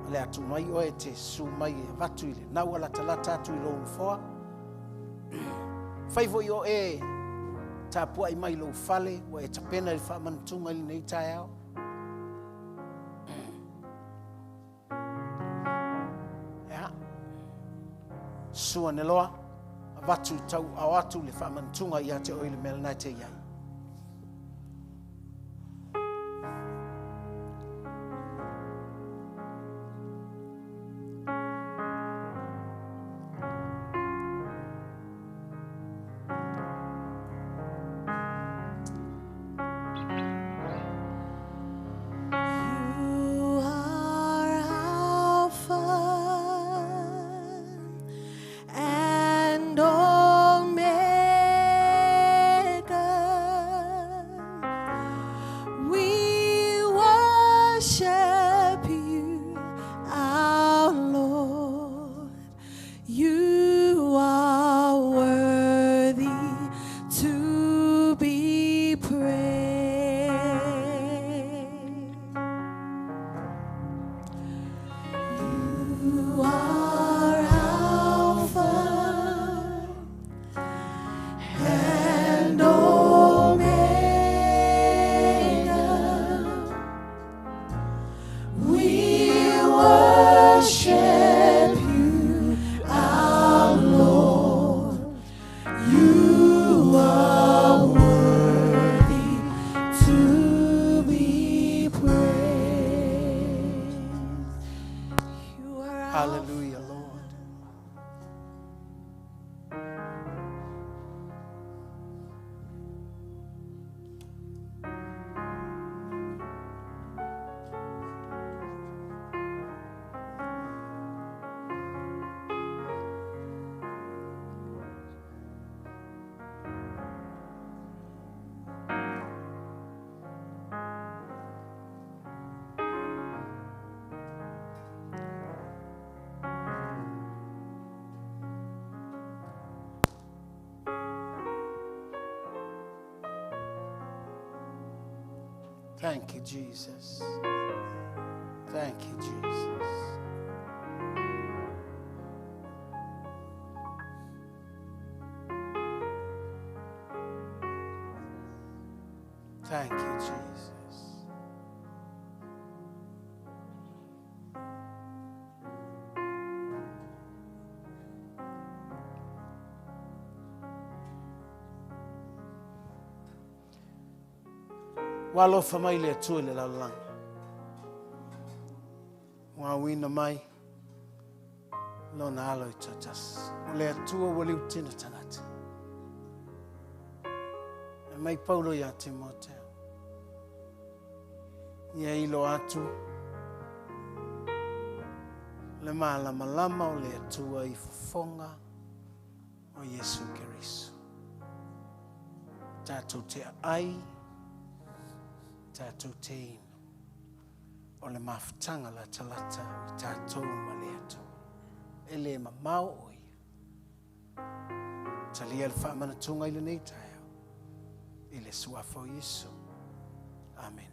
o le a tuu mai oe e te susu mai e avatu i le naua latalata atu i lou nofoa. Fai foi o e tapuai mai lou fale, ua e tapena i le faamanatuga i lenei taeao. Ia, sua ne loa, avatu tau ao atu le faamanatuga ia te oe i le mea lena e te i ai. You are Alpha and Omega. We worship you, our Lord. You are worthy to be praised. You are Alpha and Omega. We worship you, our Lord. You are worthy to be praised. You are Alpha. Hallelujah, Lord. Thank you, Jesus. Thank you, Jesus. Thank you, Jesus. Ua alofa mai le Atua i le lalolagi. Ua auina mai lona alo i toatasi. O le Atua ua liutino tagata. E mai Paulo ia Timoteo. Ia ilo atu le malamalama o le Atua i fofoga o Iesu Keriso. Tatou te aai, tatou te inu. O le mafutaga latalata i tatou ma le Atua. E le mamao o ia. Talia le faamanatuga i lenei taeao. I le suafa o Iesu. Amene.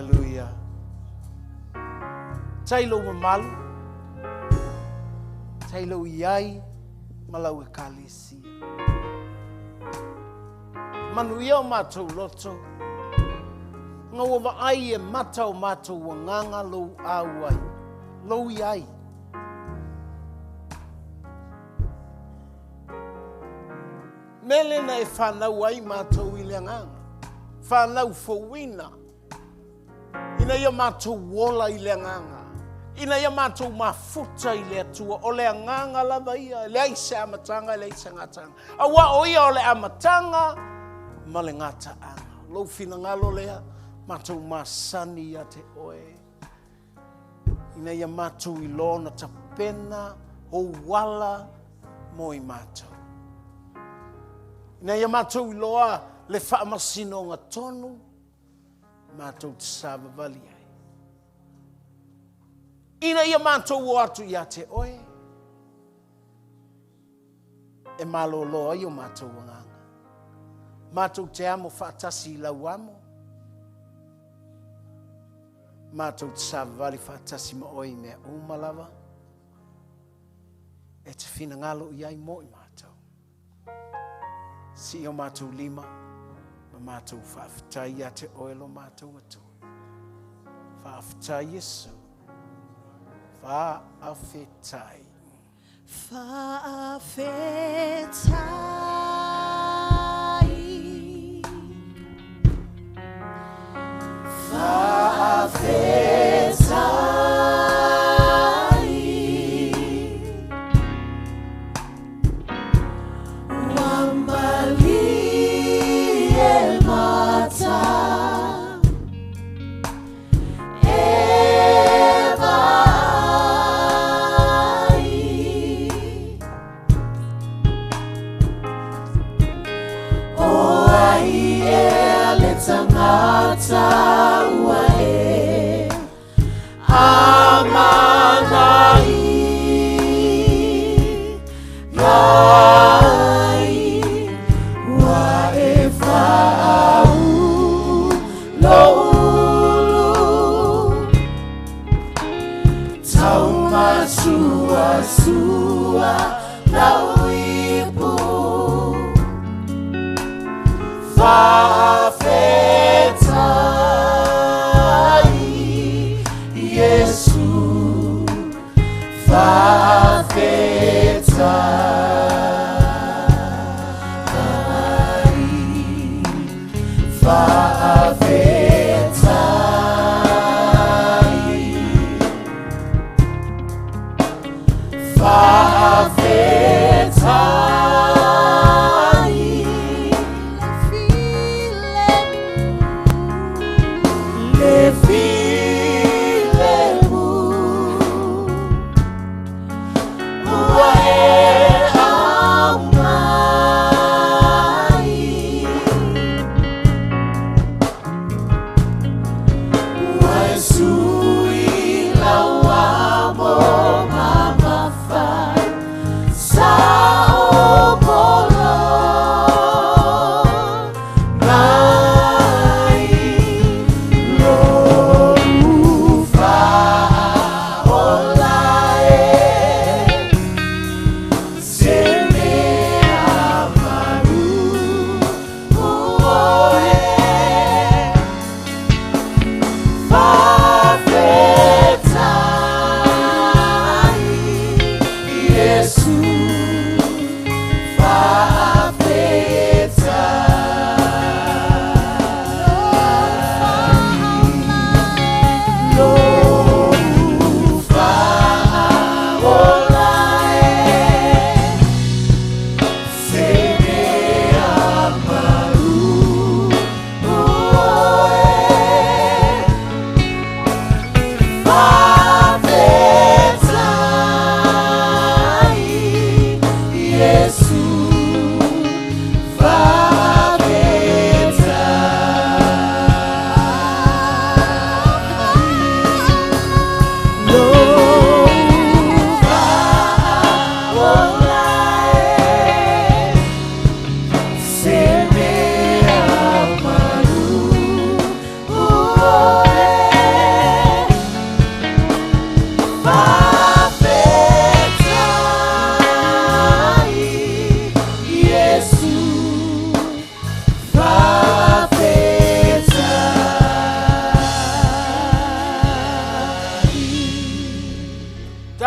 Hallelujah. Tai lou mamalu, tai lou iai, ma lau ekalesia. Manuia o matou loto, nga ua vaai e mata o matou agaga lou auai, lou iai. Mele na e whanau ai matou i le agaga, whanau fouina, ina ia matou ola i le agaga, ina ia matou mafuta i le Atua, o le agaga lava ia, e leai se amataga, e leai se gataaga. Auā o ia o le amataga ma le gataaga. Lou finagalo lea, matou masani ia te oe. Ina ia matou iloa ona tapena ou ala mo i matou. Ina ia matou iloa le faamasinoga tonu, matou te savavali ai. Ina ia matou o atu ia te oe, e malōlō ai o matou agaga. Matou te amo faatasi i lau amo, matou te savavali faatasi ma oe i mea uma lava, e te finagalo i ai mo i matou. Sii o matou lima, ma matou faafetai ia te oe lo matou Atua. Faafetai Iesu. Faafetai. Faafetai. Faafetai. Ua malie mata e vaai.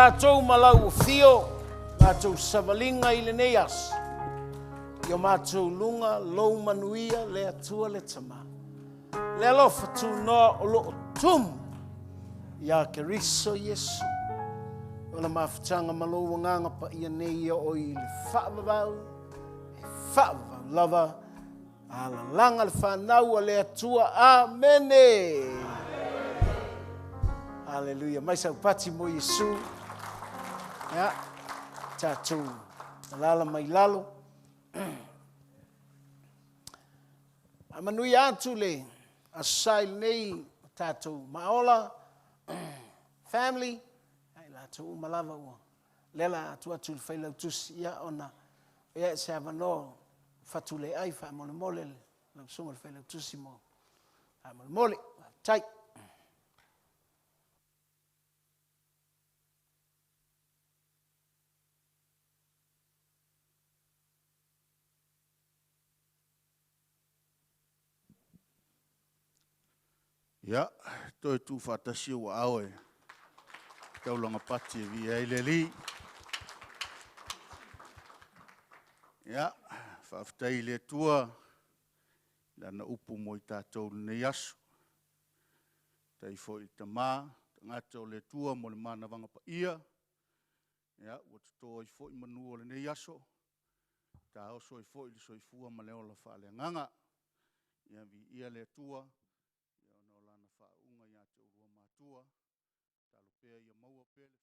Tatou ma lau afio, matou savaliga i lenei aso, i o matou luga lou manuia le Atua le Tama. Le alofa tunoa o loo tumu ia Keriso Iesu. O le mafutaga ma lou agaga paia nei ia o i le faavavau, e faavavau lava, alalaga le fanau a le Atua. Amene. Haleluia. Mai sau pati mo Iesu. Ia, tatou alala mai lalo. A manuia atu le aso sa i lenei tatou Maola family, ai latou uma lava ua lea la atu atu i le failautusi, ia ona ia se avanoa fatu le ai faamolemole le lau susuga i le failautusi mo faamolemole. Faafetai. Ia, toe tuufaatasi ou aao e taulaga pati e viia ai le Alii. Ia, faafetai i le Atua i Lana upu mo i tatou i lenei aso. Faafetai foi i tama, tagata o le Atua mo le manavaga paia, ia, ua toto ai foi manu o lenei aso, taoso ai foi le soifua ma le ola faaleagaga. Ia viia le Atua ona o Lana faauuga ia te oulua matua, tatalo pea ia maua pea le